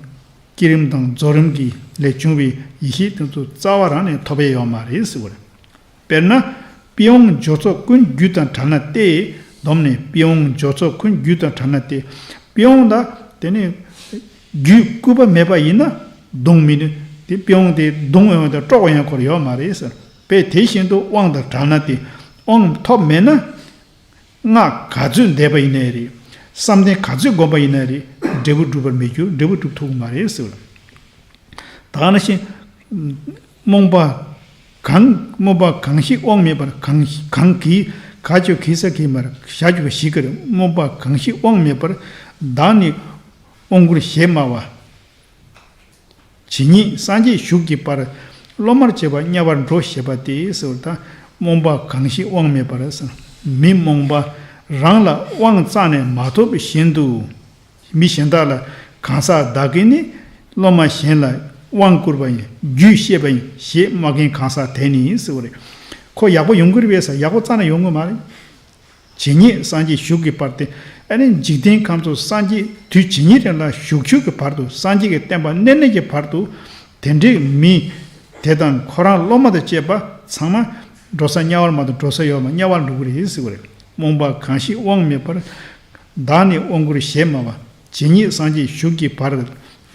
བསྐྱེད་རིམ་དང་རྫོགས་རིམ་གྱི་ལས་བྱུང་བའི་ཡེ་ཤེས་དེ་ཚོ་རྩ་བ་རང་ནས་ཐོབ་ཡས་ཡོད་མ་རེད་ཟེར་བ་རེད། དཔེར་ན། པི་ཝང་འཇོ་ཚོགས་ཀུན། རྒྱུ་དང་བྲལ་ན་སྟེ། སྡོམ་ནི། པི་ཝང་འཇོ་ཚོགས་ཀུན། རྒྱུ་དང་བྲལ་ན་སྟེ། པི་ཝང་ད་དེ་ནི་རྒྱུད་སྐུད་པ་མེད་པ་ཡིན་ན་གདུང་མི་ནུས། དེ་པི་ཝང་དེ་གདུང་འོང་དང་དཀྲོག་འོང་ཡང་ཁོར་ཡོད་མ་རེད་ཟེར། དཔེ་དེ་བཞིན་དུ་དབང་དང་བྲལ་ན་སྟེ། དབང་ཐོབ་མེད་ན། སྔགས་ག་ཚོད་བཟླས་པ་ཡིན་ནའི་རེད། བསམ་གཏན་ག་ཚོད་བསྒོམས་པ་ཡིན་ནའི་རེད། འབྲས་བུ་འགྲུབ་པར་མི་འགྱུར། འབྲས་བུ་འགྲུབ་ཐུབ་ཀྱི་མ་རེད་ཟེར་བ་རེད། ད་ག་ནང་བཞིན། རྨོངས་པ་གང་། རྨོངས་པ་གང་ཞིག་དབང་མེད་པར། གང་གང་གིས་ག་ཅོ་གི་ས་གི་མར་བཞག་རྒྱུ་བ་ཞིག་གི་རེད། རྨོངས་པ་གང་ཞིག་དབང་མེད་པར། བདག་ནི་དབང་བསྐུར་ཞེས་སྨྲ་བ། ཇི་སྙེད་སངས་རྒྱས་བཞུགས་ཀྱི་བར། སློབ་མར་བྱེད་པ་དམྱལ་བར་འགྲོ་ཞེས་པ་སྟེ་ཟེར་བ་དང་། རྨོངས་པ་གང་ཞིག་དབང་མེད་པར་ཟེར། མི་རྨོངས་པ་རང་ལ་དབང་རྩ་ནས་མ་ཐོབ་བཞིན་དུ། མི་གཞན་དག་ལ་གང་ཟག་བདག་གིས་ནི་སློབ་མ་གཞན་ལ་དབང་བསྐུར་བ་ཡིན། རྒྱུད་བཤད་པ་ཡིན་ཞེས་སྨྲ་མཁན་གང་ཟག་དེ་ནི་ཟེར་བ་རེད། ཁོ་ཡག་པོ་ཡོང་གི་རེད་པས་ཟེར། ཡག་པོ་རྩ་ནས་ཡོང་གི་མ་རེད། ཇི་སྙེད་སངས་རྒྱས་བཞུགས་ཀྱི་བར་དེ། ཨ་ནི་འཇིག་རྟེན་ཁམས་སུ་སངས་རྒྱས་དུས་ཇི་སྙེད་རིང་ལ་བཞུགས་བཞུགས་ཀྱི་བར་དུ། སངས་རྒྱས་ཀྱི་བསྟན་པ་གནས་གནས་ཀྱི་བར་དུ། དེ་འདྲའི་མི་དེ་དང་ཁོ་རང་སློབ་མ་དང་བཅས་པ་ཚང་མ་འགྲོ་ས་དམྱལ་བར་མ་གཏོགས་འགྲོ་ས་ཡོད་མ། དམྱལ་བར་འགྲོ་གི་རེད་ཟེར་བ་རེད། རྨོངས་པ་གང་ཞིག་དབང་མེད་པར། བདག་ནི་དབང་བསྐུར་ཞེས་སྨྲ་བ། ཇི་སྙེད་སངས་རྒྱས་བཞུགས་ཀྱི་བར།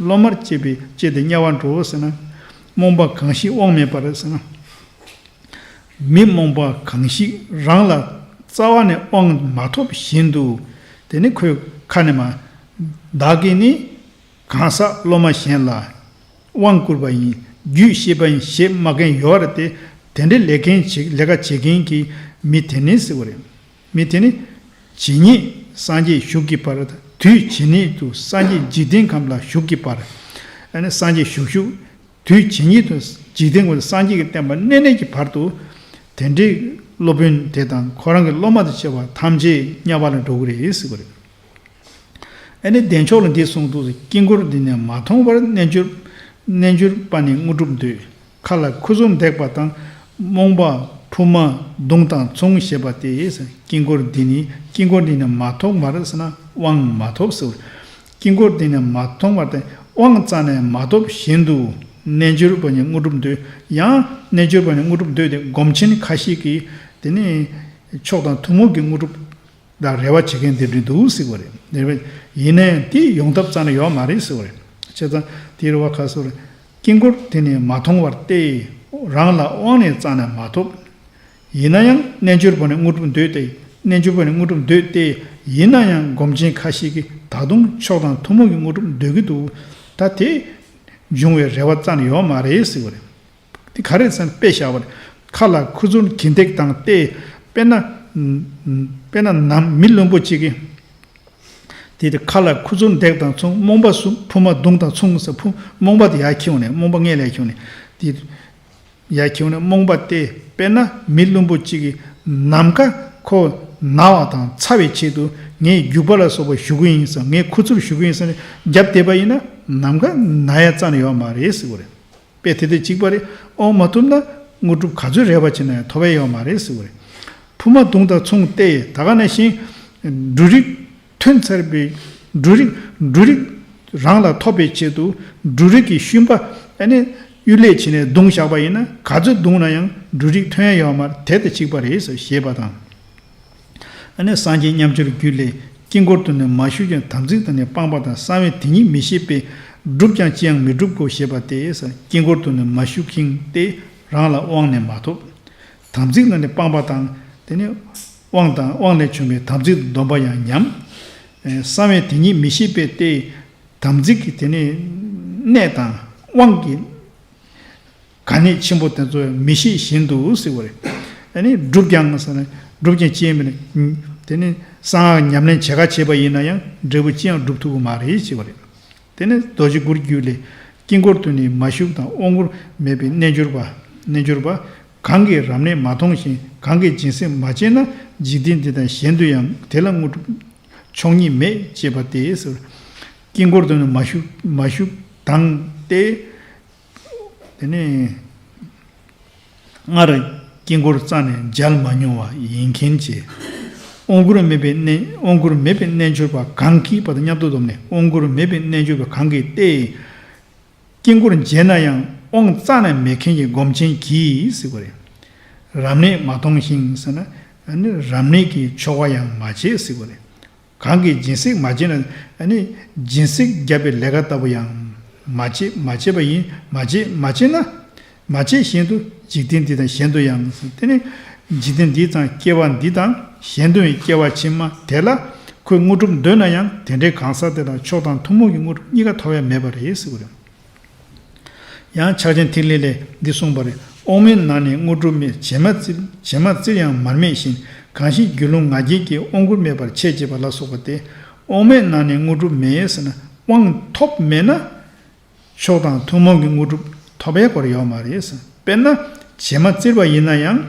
སློབ་མར་བྱེད་པའི་བྱེད་དེ་དམྱལ་བར་འགྲོ་ཟེར་ན། རྨོངས་པ་གང་ཞིག་དབང་མེད་པར་ཟེར་ན། མི་རྨོངས་པ་གང་ཞིག་རང་ལ་རྩ་བ་ནས་དབང་མ་ཐོབ་བཞིན་དུ། དེ་ནི་ཁོའི་ཁ་ནས་མ་ བདག་གིས་ནི་གང་ཟག་སློབ་མ་གཞན་ལ་དབང་བསྐུར་བ་ཡིན། རྒྱུད་བཤད་པ་ཡིན་ཞེས་སྨྲ་མཁན་ཡོད་རེད་དེ། དེ་འདྲའི་ལས་མཁན་བྱེད་ལས་ཀ་བྱེད་མཁན་གྱི་མི་དེ་ནི་ཟེར་བ་རེད། མི་དེ་ནི་ཇི་སྙེད་སངས་རྒྱས་བཞུགས་ཀྱི་བར། དུས་ཇི་སྙེད་དུ་སངས་རྒྱས་འཇིག་རྟེན་ཁམས་ལ་བཞུགས་ཀྱི་བར། ཨ་ནི་སངས་རྒྱས་བཞུགས་བཞུགས། དུས་ཇི་སྙེད་དུ་འཇིག་རྟེན་ཀུན་སངས་རྒྱས་ཀྱི་བསྟན་པ་གནས་གནས་ཀྱི་བར་དུ། དེ་འདྲའི་སློབ་དཔོན་དེ་དང་ཁོ་རང་གི་སློབ་མ་དང་བཅས་པ་ཐམས་ཅད་དམྱལ་བ་ལ་འགྲོ་གི་རེད་ཟེར་བ་རེད། ཨ་ནི་བདེ་མཆོག་ལ་འདི་གསུངས་འདུག་དཀྱིལ་འཁོར་འདི་ནི་མ་མཐོང་བར་རྣལ་འབྱོར། རྣལ་འབྱོར་པ་ནི་དངོས་གྲུབ་འདོད། མཁའ་ལ་ཁུ་ཚུར་འདེགས་པ་དང་། རྨོངས་པ་ཕུབ་མ་མདུང་དང་མཚུངས་ཞེས་པ་སྟེ། དཀྱིལ་འཁོར་འདི་ནི་དཀྱིལ་འཁོར་འདི་ནི་མ་མཐོང་བར་ཟེར་ན་དབང་མ་ཐོབ་ཟེར། དཀྱིལ་འཁོར་འདི་ནི་མ་མཐོང་བར་ཏེ་དབང་རྩ་ནས་མ་ཐོབ་བཞིན་དུ་རྣལ་འབྱོར་པ་ནི་དངོས་གྲུབ་འདོད། ཡང་རྣལ་འབྱོར་པ་ནི་དངོས་གྲུབ་འདོད་དེ་སྒོམ་ཆེན་ཁ་ཤས་ཀྱིས་དེ་ནི་མཆོག་དང་ཐུན་མོང་གི་དངོས་གྲུབ་ལ་རེ་བ་བྱེད་མཁན་དེ་འདྲ་འདུག་ཟེར་བ་རེད། རེ་བ་ཡིན་ན་ཡང་དེ་ཡོང་ཐབས་རྩ་ནས་ཡོད་མ་རེད་ཟེར་བ་རེད། བྱས་ཙང་དེའི་རེ་བ་ག་ཟེར་བ་རེད། དཀྱིལ་འཁོར་དེ་ནི་མ་མཐོང་བར་ཏེ། རང་ལ་དབང་ནི་རྩ་ནས་མ་ཐོབ། ཡིན་ན་ཡང་རྣལ་འབྱོར་པ་ནི་དངོས་གྲུབ་འདོད་དེ། རྣལ་འབྱོར་པ་ནི་དངོས་གྲུབ་འདོད་དེ། ཡིན་ན་ཡང་སྒོམ་ཆེན་ཁ་ཤས་ཀྱིས་ད་དུང་མཆོག་དང་ཐུན་མོང་གི་དངོས་གྲུབ་འདོད་ཀྱི་འདུག་ད་དེ་འབྱུང་བའི་རེ་བ་རྩ་ནས་ཡོད་མ་རེད་ཟེར་བ་རེད། དེ་ག་རེ་ཟེར་ན་དཔེ་བཞག་པ་རེད། མཁའ་ལ་ཁུ་ཚུར་གྱིས་འདེགས་དང་སྟེ། དཔེར་ན། དཔེར་ན་ནམ་མི་བླུན་པོ་གཅིག་གིས། དེ་དེ་མཁའ་ལ་ཁུ་ཚུར་འདེགས་དང་མཚུངས། རྨོངས་པ་སུ་ཕུབ་མ་མདུང་དང་མཚུངས་ཟེར། ཕུ་རྨོངས་པ་དེ་ཡར་འཁྱེར་ནས་རྨོངས་པ་སྔས་ལ་འཁྱེར་ནས་དེ་ཡར་འཁྱེར་ནས་རྨོངས་པ་སྟེ། དཔེར་ན་མི་བླུན་པོ་གཅིག་གིས་ནམ་མཁའ་ཁོ་ན་བ་དང་ཚ་བའི་ཆེད་དུ་ངས་རྒྱུག་པ་ལ་སོགས་པ་གཞུ་གི་ཡིན་ཟེར། ངས་ཁུ་ཚུར་གཞུ་གི་ཡིན་ཟེར་ནས་རྒྱབ་བསྡད་པ་ཡིན་ན་ནམ་མཁའ་ན་ཡ་རྩ་ནས་ཡོད་མ་རེད་ཟེར་བ་རེད། དཔེ་དེ་དང་གཅིག་པ་རེད། དབང་མ་ཐོབ་ན་དངོས་གྲུབ་ག་ཚོད་རེ་བ་བྱས་ན་ཡང་ཐོབ་ཡ་ཡོད་མ་རེད་ཟེར་བ་རེད། ཕུབ་མ་མདུང་དང་མཚུངས་ཏེ། ད་ག་ནང་བཞིན་འབྲུ་རིགས་ཐོན་ཚར་བའི་འབྲུ་རིགས་འབྲུ་རིགས་རང་ལ་ཐོབ་པའི་ཆེད་དུ་འབྲུ་རིགས་ཀྱི་ཤུན་པ་ཨ་ནི་གཡུལ་ལས་བྱས་ནས་བརྡུངས་བཞག་པ་ཡིན་ན་ག་ཚོད་བརྡུངས་ན་ཡང་འབྲུ་རིགས་ཐོན་ཡ་ཡོད་མ་རེད། དེ་དང་གཅིག་པ་རེད་ཟེར་ཞེས་པ་དང་། ཨ་ནི་སངས་རྒྱས་མཉམ་སྦྱོར་རྒྱུད་ལས། དཀྱིལ་འཁོར་དུ་ནི་མ་ཞུགས་ཀྱང་། དམ་ཚིག་དང་ནི་སྤངས་པ་དང་། གསང་བའི་དེ་ཉིད་མི་ཤེས་པས། བསྒྲུབས་ཀྱང་ཅི་ཡང་མི་འགྲུབ་གོ་ཞེས་པ་སྟེ། དཀྱིལ་འཁོར་དུ་ནི་མ་ཞུགས་ཤིང་སྟེ། རང་ལ་དབང་ནི་མ་ཐོབ། དམ་ཚིག་དང་ནི་སྤངས་པ་དང་། དེ་ནི་དབང་དང་དབང་ལས་བྱུང་བའི་དམ་ཚིག་སྡོམ་པ་ཡང་ཉམས། གསང་བའི་དེ་ཉིད་མི་ཤེས་པས་ཏེ། དམ་ཚིག་གི་དེ་ནི་གནད་དང་དབང་གི་ག་ནི་ཆེན་པོ་དེ་ཚོ་མི་ཤེས་བཞིན་དུ་ཟེར་བ་རེད། ཨ་ནི་བསྒྲུབས་ཀྱང་ཟེར་ན་བསྒྲུབས་ཀྱང་ཅི་ཡང་མེད་ན། དེ་ནི་གསང་སྔགས་ཉམས་ལེན་བྱེད་ག་བྱེད་པ་ཡིན་ན་ཡང་འབྲས་བུ་ཅི་ཡང་འགྲུབ་ཐུབ་ཀྱི་མ་རེད་ཟེར་བ་རེད། དེ་ནི་རྡོ་རྗེ་གུར་རྒྱུད་ལས། དཀྱིལ་འཁོར་དུ་ནི་མ་ཞུགས་དང་། དབང་བསྐུར་མེད་པའི་རྣལ་འབྱོར་པ། རྣལ་འབྱོར་པ། གང་གིས་རབ་གནས་མ་མཐོང་ཞིང་། གང་གིས་སྦྱིན་སྲེག་མ་བྱས་ན། འཇིག་རྟེན་འདི་དང་གཞན་དུ་ཡང་། དེ་ལ་དངོས་གྲུབ་མཆོག་ཉིད་མེད་ཅེས་པ་སྟེ་ཟེར། དཀྱིལ་འཁོར་དུ་ནི་མ་ཞུགས་མ་ཞུགས་དང་སྟེ། དེ་ནས་སྔར་དཀྱིལ་འཁོར་རྩ་ནས་མཇལ་མ་མྱོང་བ་ཡིན་མཁན་བཅས། དབང་བསྐུར་མེད་པའི་རྣལ་དབང་བསྐུར་མེད་པའི་རྣལ་འབྱོར་པ་གང་གིས། པ་དང་མཉམ་དུ་བསྡོམས་ནས། དབང་བསྐུར་མེད་པའི་རྣལ་འབྱོར་པ་གང་གིས་ཏེ། དཀྱིལ་འཁོར་མཇལ་ན་ཡང་དབང་རྩ་ནས་མེད་མཁན་གྱི་སྒོམ་ཆེན་གྱིས་ཟེར་བ་རེད། རབ་གནས་མ་མཐོང་ཞིང་ཟེར་ན། ཨ་ནི་རབ་གནས་ཀྱི་ཆོ་ག་ཡང་མ་བྱས་ཟེར་བ་རེད། གང་གིས་སྦྱིན་སྲེག་མ་བྱས་ན། ཨ་ནི་སྦྱིན་སྲེག་བརྒྱབ་པའི་ལས་ཀ་ལྟ་བུ་ཡང་མ་བྱས། མ་བྱས་པ་ཡིན། མ་བྱས། མ་བྱས་ན། མ་བྱས་བཞིན་དུ་འཇིག་རྟེན་འདི་དང་གཞན་དུ་ཡང་། དེ་ནི་འཇིག་རྟེན་འདི་དང་སྐྱེ་བ་འདི་དང་གཞན་དུ་ཡང་སྐྱེ་བ་ཕྱི་མ་དེ་ལ་ཁོས་དངོས་གྲུབ་འདོད་ན་ཡང་དེ་འདྲའི་གང་ཟག་དེ་ལ་མཆོག་དང་ཐུན་མོང་གི་དངོས་གྲུབ་གཉིས་ཀ་ཐོབ་ཡ་མེད་པ་རེད་ཟེར་བ་རེད། ཡང་ཕྱག་ཆེན་ཐིག་ལེ་ལས་འདི་གསུངས་པ་རེད། དབང་མེད་ནང་ནས་དངོས་གྲུབ་མེད། བྱེ་མ་བཙིར་བྱེ་མ་བཙིར་ཡང་མར་མེད་བཞིན། གང་ཞིག་རྒྱུད་ལུང་ང་རྒྱལ་གྱིས། དབང་བསྐུར་མེད་པར་འཆད་ཅེས་པ་ལ་སོགས་པ་སྟེ། དབང་མེད་ནང་ནས་དངོས་གྲུབ་མེད་ཟེར་ན། དབང་ཐོབ་མེད་ན་མཆོག་དང་ཐུན་མོང་གི་དངོས་གྲུབ་ཐོབ་པའི་སྐོར་ཡོད་མ་རེད་ཟེར། དཔེར་ན་བྱེ་མ་བཙིར་བ་ཡིན་ན་ཡང་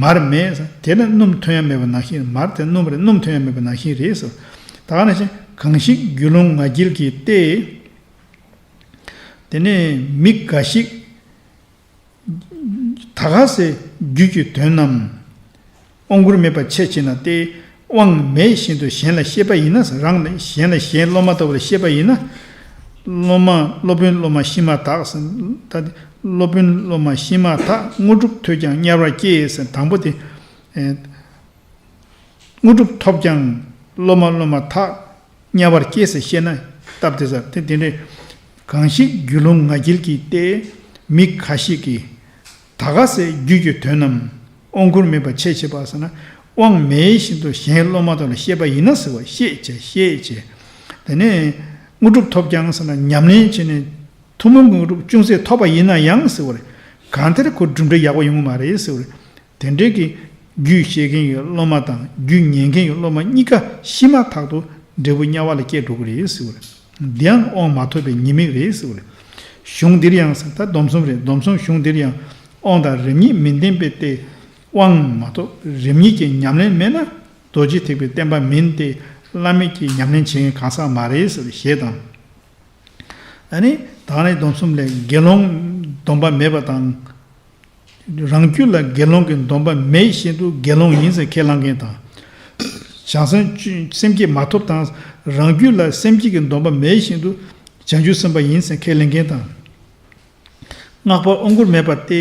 མར་མེད་ཟེར། དེ་ནི་སྣུམ་ཐོན་ཡ་མེད་པ་ནང་བཞིན། མར་དེ་སྣུམ་རེད། སྣུམ་ཐོན་ཡ་མེད་པ་ནང་བཞིན་རེད་ཟེར། ད་ག་ནང་བཞིན་གང་ཞིག་རྒྱུད་ལུང་ང་རྒྱལ་གྱིས་ཏེ། དེ་ནས་མི་འགའ་ཞིག་ད་ག་སེ་རྒྱུད་ཀྱི་དོན་རྣམས་དབང་བསྐུར་མེད་པར་འཆད་ཅེ་ན་སྟེ། དབང་མེད་བཞིན་དུ་གཞན་ལ་བཤད་པ་ཡིན་ན། རང་ལ་གཞན་ལ་གཞན་སློབ་མ་ལྟ་བུ་ལ་བཤད་པ་ཡིན་ན། སློབ་མ་སློབ་དཔོན་སློབ་མ་ཤི་མ་ཐག་ཟེར། ད་སློབ་དཔོན་སློབ་མ་ཤི་མ་ཐག་དངོས་གྲུབ་ཐོབ་ཀྱང་དམྱལ་བར་སྐྱེ་ཟེར། དང་པོ་དེ། དངོས་གྲུབ་ཐོབ་ཀྱང་སློབ་མ་སློབ་མ་ཐག་དམྱལ་བར་སྐྱེ་ཟེར་བཤད་ན་སྟབས་བདེ་ས་དེ་དེ་འདྲས། གང་ཞིག་རྒྱུད་ལུང་ང་རྒྱལ་གྱིས་ཏེ། མི་ཁ་ཤས་ཀྱིས་ད་ག་སེ་རྒྱུད་ཀྱི་དོན་རྣམས་དབང་བསྐུར་མེད་པར་འཆད་ཅེས་པ་ཟེར་ན། དབང་མེད་བཞིན་དུ་གཞན་སློབ་མ་དག་ལ་བཤད་པ་ཡིན་ན་ཟེར་བ། བཤད་ཅེ་བཤད་ཅེ། དེ་ནས་དངོས་གྲུབ་ཐོབ་ཀྱང་ཟེར་ན་ཉམས་ལེན་བྱས་ནས་ཐུན་མོང་གི་དངོས་གྲུབ་ཅུང་ཟད་ཐོབ་པ་ཡིན་ན་ཡང་ཟེར་བ་རེད། གང་ལྟར་ཁོ་གྲུབ་འབྲས་ཡག་པོ་ཡོང་གི་མ་རེད་ཟེར་བ་རེད། དེ་འདྲའི་གི་རྒྱུད་བཤད་མཁན་གྱི་སློབ་མ་དང་རྒྱུད་ཉན་མཁན་གྱི་སློབ་མ་གཉིས་ཀ་ཤི་མ་ཐག་ཏུ་འབྲས་བུ་དམྱལ་བ་ལ་སྐྱེ་འགྲོ་གི་རེད་ཟེར་བ་རེད། འདི་ཡང་དབང་མ་ཐོབ་པའི་ཉེས་དམིགས་རེད་ཟེར་བ་རེད། གཞུང་འདིར་ཡང་ཟེར་ད་སྡོམ་གསུམ་རེད། སྡོམ་གསུམ་གཞུང་འདིར་ཡང་དབང་དང་རིམ་གཉིས་མི་ལྡན་པས་ཏེ། དབང་མ་ཐོབ་རིམ་གཉིས་ཀྱི་ཉམས་ལེན་མེད་ན་རྡོ་རྗེ་ཐེག་པའི་བསྟན་པ་མིན་ཏེ། བླ་མེད་ཀྱི་ཉམས་ལེན་བྱེད་མཁན་གང་ཟག་མ་རེད་ཟེར་བའི་ཞེས་དང་། ཨ་ནི་ད་ནི་སྡོམ་གསུམ་ལས་དགེ་སློང་སྡོམ་པ་མེད་པ་དང་། རང་རྒྱུད་ལ་དགེ་སློང་གི་སྡོམ་པ་མེད་བཞིན་དུ་དགེ་སློང་ཡིན་ཟེར་ཁས་བླངས་མཁན་དང་། བྱང་སེམས་སེམས་བསྐྱེད་མ་ཐོབ་དང་རང་རྒྱུད་ལ་སེམས་བསྐྱེད་ཀྱི་སྡོམ་པ་མེད་བཞིན་དུ་བྱང་ཆུབ་སེམས་དཔའ་ཡིན་ཟེར་ཁས་ལེན་མཁན་དང་། སྔགས་པ་དབང་བསྐུར་མེད་པ་སྟེ།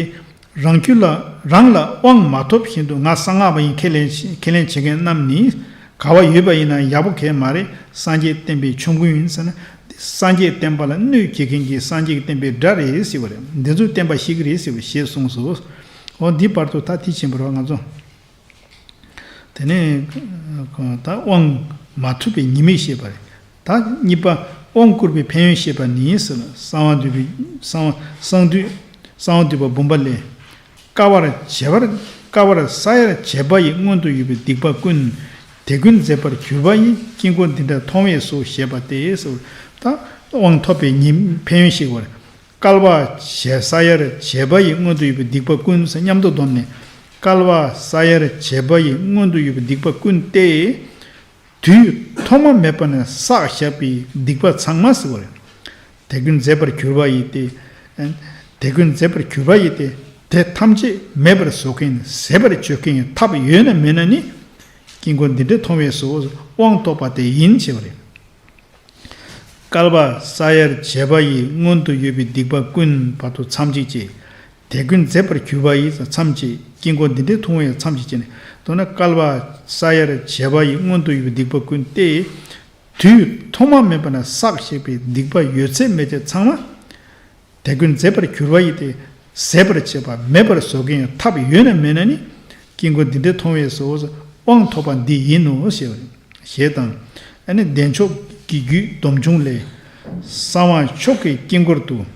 རང་རྒྱུད་ལ་རང་ལ་དབང་མ་ཐོབ་བཞིན་དུ་ང་གསང་སྔགས་པ་ཡིན་ཁས་ལེན་ཁས་ལེན་བྱེད་མཁན་རྣམས་ནི་ག་བ་ཡོད་པ་ཡིན་ན་ཡག་པོ་གས་མ་རེད། སངས་རྒྱས་བསྟན་པའི་ཆོམ་རྐུན་ཡིན་ཟེར་ན། འདི་སངས་རྒྱས་བསྟན་པ་ལ་གནོད་བྱེད་མཁན་གྱི་སངས་རྒྱས་ཀྱི་བསྟན་པའི་དགྲ་རེད་ཟེར་བ་རེད། འདི་ཚོས་བསྟན་པ་བཤིག་གི་རེད་ཟེར་བ་ཞེས་གསུངས་སོ། འོ་འདི་བར་དུ་ད་དེ་ཕྱིན་པ་རེད་བ་ང་ཚོ། དེ་ནས་ད་དབང་མ་ཐོབ་པའི་ཉེས་དམིགས་བཤད་པ་རེད། ད་གཉིས་པ་དབང་བསྐུར་བའི་ཕན་ཡོན་བཤད་པ་ནི་ཟེར་ན། གསང་བ་འདུས་པའི་གསང་བ་གསང་འདུས་གསང་བ་འདུས་པ་འབུམ་པ་ལས། བསྐལ་པར་བྱེ་བར་བསྐལ་པར་ས་ཡར་བྱེ་བ་ཡི་སྔོན་དུ་ཡོད་པའི་སྡིག་པ་ཀུན། དེ་ཀུན་མཛད་པར་གྱུར་པ་ཡི་དཀྱིལ་འཁོར་འདི་འདྲ་མཐོང་བས་སོ་ཞེས་པ་སྟེ་ཟེར། ད་དབང་ཐོབ་པའི་ཉེས་ཕན་ཡོན་བཤད་པ་རེད། བསྐལ་པ་བྱེ་ས་ཡར་བྱེ་བ་ཡི་སྔོན་དུ་ཡོད་པའི་སྡིག་པ་ཀུན་ཟེར་མཉམ་དུ་བསྡོམས་ནས། བསྐལ་པ་ས་ཡར་བྱེ་བ་ཡི་སྔོན་དུ་ཡོད་པའི་སྡིག་པ་ཀུན་ཏེ། དུས་ཐོག་མ་མེད་པ་ནས་བསགས་བཞག་པའི་སྡིག་པ་ཚང་མ་ཟེར་བ་རེད། དེ་ཀུན་མཛད་པར་གྱུར་པ་ཡི་སྟེ། དེ་ཀུན་མཛད་པར་གྱུར་པ་ཡི་སྟེ། དེ་ཐམས་ཅད་མེད་པར་བཟོ་མཁན་ཟད་པར་བྱེད་མཁན་ཐབས་ཡོད་ན་མེད་ན་ནི། དཀྱིལ་འཁོར་འདི་འདྲ་མཐོང་བས་སོ། དབང་ཐོབ་པ་དེ་ཡིན་ཞེས་པ་རེད། བསྐལ་པ་ས་ཡར་བྱེ་བ་ཡི་སྔོན་དུ་ཡོད་པའི་སྡིག་པ་ཀུན་བར་དུ་མཚམས་གཅིག་བཅད། དེ་ཀུན་མཛད་པར་གྱུར་པ་ཡི་མཚམས་གཅིག། དཀྱིལ་འཁོར་འདི་འདྲའི་ཐུང་བའི་མཚམས་གཅིག་བཅད་ནས། མདོར་ན་བསྐལ་པ་ས་ཡར་བྱེ་བ་ཡི་སྔོན་དུ་ཡོད་པའི་སྡིག་པ་ཀུན་ཏེ། དུས་ཐོག་མ་མེད་པ་ན་བསགས་བཞག་པའི་སྡིག་པ་ཡོད་ཚད་མེད་ཚད་ཚང་མ། དེ་ཀུན་མཛད་པར་གྱུར་པ་ཡི་སྟེ། ཟད་པར་བྱེད་པ་མེད་པར་བཟོ་མཁན་ཐབས་ཡོད་ན་མེད་ན་ནི། དཀྱིལ་འཁོར་འདི་འདྲའི་མཐོང་བས་སོ། དབང་ཐོབ་པ་འདི་ཡིན་ནོ་ཞེས་པ་རེད། ཞེས་དང་། ཨ་ནི་བདེ་མཆོག་གི་རྒྱུད་སྡོམ་འབྱུང་ལས། གསང་བ་མཆོག་གི་དཀྱིལ་འཁོར་དུ།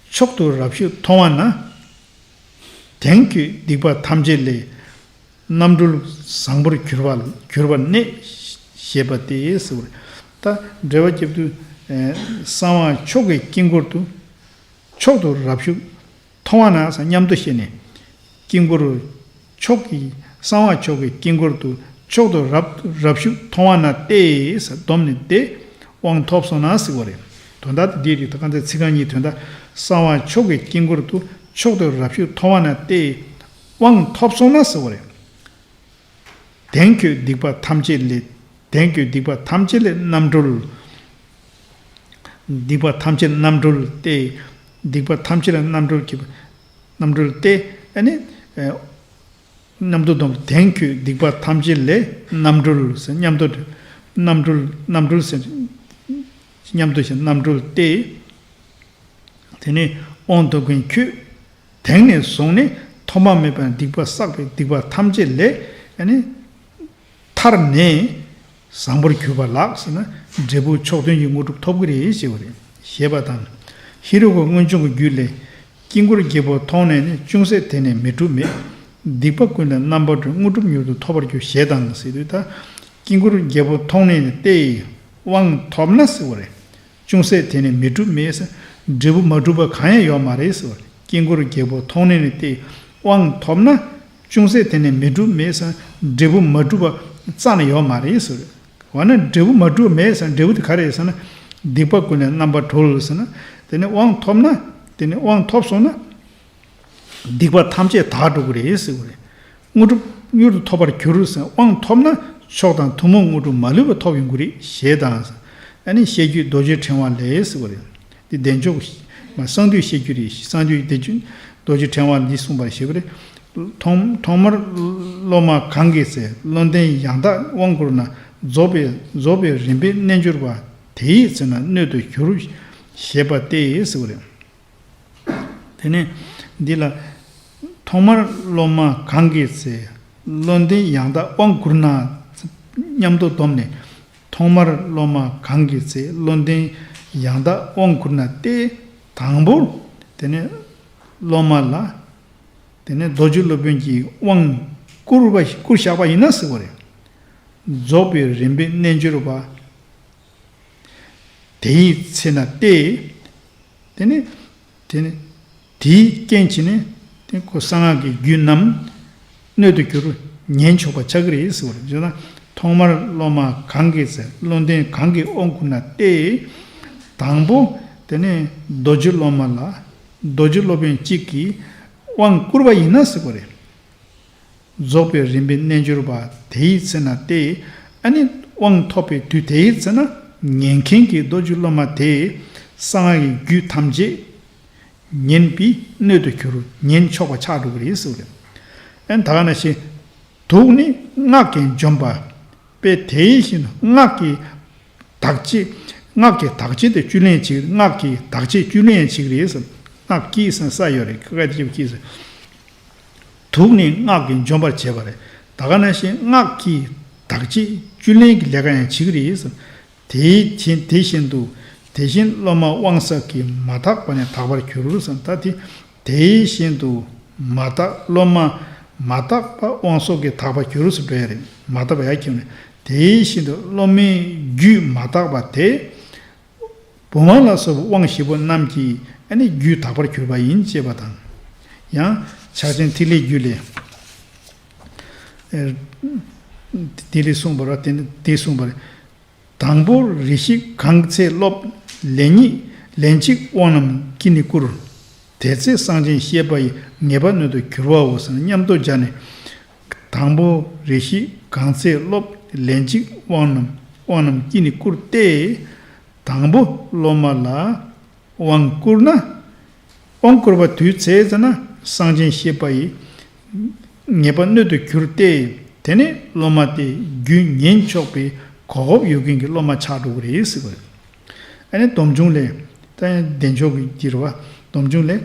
མཆོག་ཏུ་རབ་ཞུགས་མཐོང་བ་ན། དེང་ཁྱོད་སྡིག་པ་ཐམས་ཅད་ལས། རྣམ་གྲོལ་བཟང་པོར་གྱུར་པ་གྱུར་པར་གནས། ཞེས་པ་སྟེ་ཟེར་བ་རེད། ད་འགྲེལ་པ་རྒྱབ་དུས། གསང་བ་མཆོག་གི་དཀྱིལ་འཁོར་དུ། མཆོག་ཏུ་རབ་ཞུགས་མཐོང་བ་ན་ཟེར་མཉམ་དུ་བཤད་ནས། དཀྱིལ་འཁོར་མཆོག་གི་གསང་བ་མཆོག་གི་དཀྱིལ་འཁོར་དུ་མཆོག་ཏུ་རབ་རབ་ཞུགས་མཐོང་བ་ན་སྟེ་ཟེར་བསྡོམས་ནས་ཏེ། དབང་ཐོབ་སོང་ན་ཟེར་བ་རེད། དོན་དག་དེ་འདི་རེད། ད་ག་ཚད་ཚིག་རྐང་གཉིས་དོན་དག་གསང་བ་མཆོག་གི་དཀྱིལ་འཁོར་དུ་མཆོག་ཏུ་རབ་ཞུགས་མཐོང་བ་ན་སྟེ། དབང་ཐོབ་སོང་ན་ཟེར་བ་རེད། དེང་ཁྱོད་སྡིག་པ་ཐམས་ཅད་ལས། དེང་ཁྱོད་སྡིག་པ་ཐམས་ཅད་ལས་རྣམ་གྲོལ། སྡིག་པ་ཐམས་ཅད་རྣམ་གྲོལ་ཏེ། སྡིག་པ་ཐམས་ཅད་ལས་རྣམ་གྲོལ་གྱི་རྣམ་གྲོལ་ཏེ། ཨ་ནི། མཉམ་དུ་བསྡོམས། དེང་ཁྱོད་སྡིག་པ་ཐམས་ཅད་ལས་རྣམ་གྲོལ་ཟེར་མཉམ་དུ། རྣམ་གྲོལ་རྣམ་གྲོལ་ཟེར། མཉམ་དུ་ཞེས་རྣམ་གྲོལ་ཏེ། དེ་ནས་དབང་ཐོབ་མཁན་ཁྱོད། དེང་ནས་བཟུང་ནས་ཐོག་མ་མེད་པར་སྡིག་པ་བསགས་པའི་སྡིག་པ་ཐམས་ཅད་ལས་ཨ་ནི་ཐར་ནས་བཟང་པོར་གྱུར་པ་ལགས་ཟེར་ན། འབྲས་བུ་མཆོག་ཐུན་གྱི་དངོས་གྲུབ་ཐོབ་ཀྱི་རེད་ཞེས་པ་རེད། ཞེས་པ་དང་། ཧེ་རུ་ཀ་མངོན་འབྱུང་གི་རྒྱུད་ལས། དཀྱིལ་འཁོར་རྒྱལ་པོ་མཐོང་ནས་ནི། ཅུང་ཟད་དེ་ནས་མི་འགྲུབ་མེད། སྡིག་པ་ཀུན་ལས་རྣམ་པར་གྲོལ། དངོས་གྲུབ་མྱུར་དུ་ཐོབ་པར་འགྱུར། ཞེས་དང་ཟེར་དུས་ད། དཀྱིལ་འཁོར་རྒྱལ་པོ་མཐོང་ནས་ནི་སྟེ། དབང་ཐོབ་ན་ཟེར་བ་རེད། ཅུང་ཟད་དེ་ནས་མི་འགྲུབ་མེད་ཟེར། འབྲས་བུ་མ་གྲུབ་པ་གང་ཡང་ཡོད་མ་རེད་ཟེར་བ་རེད། དཀྱིལ་འཁོར་རྒྱལ་པོ་མཐོང་ནས་ནི་སྟེ། དབང་ཐོབ་ན། ཅུང་ཟད་དེ་ནས་མི་འགྲུབ་མེད་ཟེར། འབྲས་བུ་མ་གྲུབ་པ་རྩ་ནས་ཡོད་མ་རེད་ཟེར་བ་རེད། འོ་ན་འབྲས་བུ་མ་གྲུབ་མེད་ཟེར། འབྲས་བུ་དེ་ག་རེ་རེད་ཟེར་ན། སྡིག་པ་ཀུན་ལས་རྣམ་པར་གྲོལ་ཟེར་ན། དེ་ནས་དབང་ཐོབ་ན། དེ་ནས་དབང་ཐོབ་སོང་ན། སྡིག་པ་ཐམས་ཅད་དག་འགྲོ་གི་རེད་ཟེར་བ་རེད། དངོས་གྲུབ་མྱུར་དུ་ཐོབ་པར་འགྱུར་ཟེར། དབང་ཐོབ་ན་མཆོག་དང་ཐུན་མོང་དངོས་གྲུབ་མ་ལུས་པ་ཐོབ་ཡོང་གི་རེད་ཞེས་དང་། ཨ་ནི་བཤད་རྒྱུད་རྡོ་རྗེ་ཕྲེང་བ་ལས་ཟེར་བ་རེད། འདི་བདེ་མཆོག་གསང་འདུས་བཤད་རྒྱུད་རེད། གསང་འདུས་བདེ་མཆོག་རྡོ་རྗེ་ཕྲེང་བ་འདི་གསུངས་པར་བཤད་པ་རེད། ཐོག་ཐོག་མར་སློབ་མ་གང་གིས་ཚེ། བློ་ལྡན་ཡང་དག་དབང་བསྐུར་ན། རྫོགས་པའི་རྫོགས་པའི་རིམ་པའི་རྣལ་འབྱོར་པ། དེ་ཡི་ཚེ་ན་སྣོད་དུ་གྱུར། ཞེས་པ་སྟེ་ཟེར་བ་རེད། དེ་ནས་འདི་ལ། ཐོག་མར་སློབ་མ་གང་གིས་ཚེ། བློ་ལྡན་ཡང་དག་དབང་བསྐུར་ན། མཉམ་དུ་བསྡོམས་ནས། ཐོག་མར་སློབ་མ་གང་གི་ཚེ་བློ་ལྡན་ཡང་དག་དབང་བསྐུར་ན་སྟེ། དང་པོ་དེ་ནས་སློབ་མ་ལ་དེ་ནས་རྡོ་རྗེ་སློབ་དཔོན་གྱིས་དབང་བསྐུར་བ་བསྐུར་བཞག་པ་ཡིན་ན་ཟེར་བ་རེད། རྫོགས་པའི་རིམ་པའི་རྣལ་འབྱོར་པ། དེའི་ཚེ་ན་སྟེ། དེ་ནི་དེ་ནི་དེའི་རྐྱེན་གྱིས་ནི་དེ་ཁོ་གསང་སྔགས་ཀྱི་རྒྱུད་རྣམས་སྣོད་དུ་གྱུར་ཉན་ཆོག་པ་ཆགས་ཀྱི་རེད་ཟེར་བ་རེད། བྱས་ན་ཐོག་མར་སློབ་མ་གང་གི་ཚེ་བློ་ལྡན་གང་གིས་དབང་བསྐུར་ན་སྟེ། དང་པོ་དེ་ནི་རྡོ་རྗེ་སློབ་མ་ལ་རྡོ་རྗེ་སློབ་དཔོན་གཅིག་གིས་དབང་བསྐུར་བ་ཡིན་ན་ཟེར་བ་རེད། རྫོགས་པའི་རིམ་པའི་རྣལ་འབྱོར་པ་དེའི་ཚེ་ན་སྟེ། ཨ་ནི་དབང་ཐོབ་པའི་དུས་དེའི་ཚེ་ན་ཉན་མཁན་གྱི་རྡོ་རྗེ་སློབ་མ་དེས་གསང་སྔགས་ཀྱི་རྒྱུད་ཐམས་ཅད་ཉན་པའི་སྣོད་དུ་གྱུར་ཉན་ཆོག་པ་ཆགས་འགྲོ་གི་རེད་ཟེར་བ་རེད། ཨ་ནི་ད་ག་ནང་བཞིན་དུག་ནི་སྔགས་ཀྱིས་འཇོམས་པ། དཔེ་དེ་བཞིན་དུ་སྔགས་ཀྱི་དག་བྱེད། སྔགས་ཀྱི་དག་བྱེད་དེ་བཅུད་ལེན་བྱེད། སྔགས་ཀྱི་དག་བྱེད་བཅུད་ལེན་བྱེད་ཀྱི་རེད་ཟེར། སྔགས་ཀྱི་ཟེར་ས་ཡོད་རེད། ཁ་ཁ་དེ་ཀྱི་ཟེར། དུག་ནི་སྔགས་ཀྱིས་འཇོམས་པར་བྱེད་པ་རེད། ད་ག་ནང་བཞིན་སྔགས་ཀྱི་དག་བྱེད་བཅུད་ལེན་གྱི་ལས་ཀ་ཡང་བྱེད་ཀྱི་རེད་ཟེར། དེའི་དེ་དེ་བཞིན་དུ་དེ་བཞིན་སློབ་མ་དབང་བསགས་ཀྱིས་མ་དག་པ་ནི་དག་པར་འགྱུར་ཟེར། ད་དེ་དེ་བཞིན་དུ་མ་དག་སློབ་མ་མ་དག་པ་དབང་སོགས་ཀྱིས་དག་པར་འགྱུར་ཟེར་འགྲོ་ཡ་རེད། མ་དག་པ་ཡར་འཁྱེར་ནས་དེ་བཞིན་དུ་སློབ་མའི་རྒྱུད་མ་དག་པ་དེ། བུམ་དབང་ལ་སོགས་པའི་དབང་བཞི་པོ་རྣམས་ཀྱིས་ཨ་ནི་རྒྱུད་དག་པར་གྱུར་པ་ཡིན་ཅེས་པ་དང་། ཡང་ཕྱག་ཆེན་ཐིག་ལེའི་རྒྱུད་ལས། ཨེ། དེ་ལས་གསུངས་པ་རེད། དེ་ནི་དེ་གསུངས་པ་རེད། དང་པོ་རེ་ཞིག་གང་ཚེ་སློབ། ལན་གཉིས་ལན་གཅིག་དབང་རྣམས་ཀྱིས་ནི་བསྐུར། དེ་ཚེ་གསང་ཆེན་ཤེས་པ་ཡི། ངེས་པ་སྣོད་དུ་གྱུར་པའོ་ཟེར་ནས་མཉམ་དུ་སྦྱར་ནས། དང་པོ་རེ་ཞིག་གང་ཚེ་སློབ། ལན་གཅིག་དབང་རྣམས་དབང་རྣམས་ཀྱིས་ནི་བསྐུར་ཏེ། དང་པོ་སློབ་མ་ལ་དབང་བསྐུར་ན། དབང་བསྐུར་བ་དུས་ཚེ་ཟེར་ན་གསང་ཆེན་ཤེས་པ་ཡི། ངེས་པ་སྣོད་དུ་གྱུར་ཏེ། དེ་ནས་སློབ་མ་དེ་རྒྱུད་ཉན་ཆོག་པའི་གོ་སྐབས་ཡོད་མཁན་གྱི་སློབ་མ་ཆགས་འགྲོ་གི་རེད་ཟེར་བ་རེད། ཨ་ནི་སྡོམ་འབྱུང་ལས། ད་བདེ་མཆོག་གི་འདི་རེད་བ། སྡོམ་འབྱུང་ལས།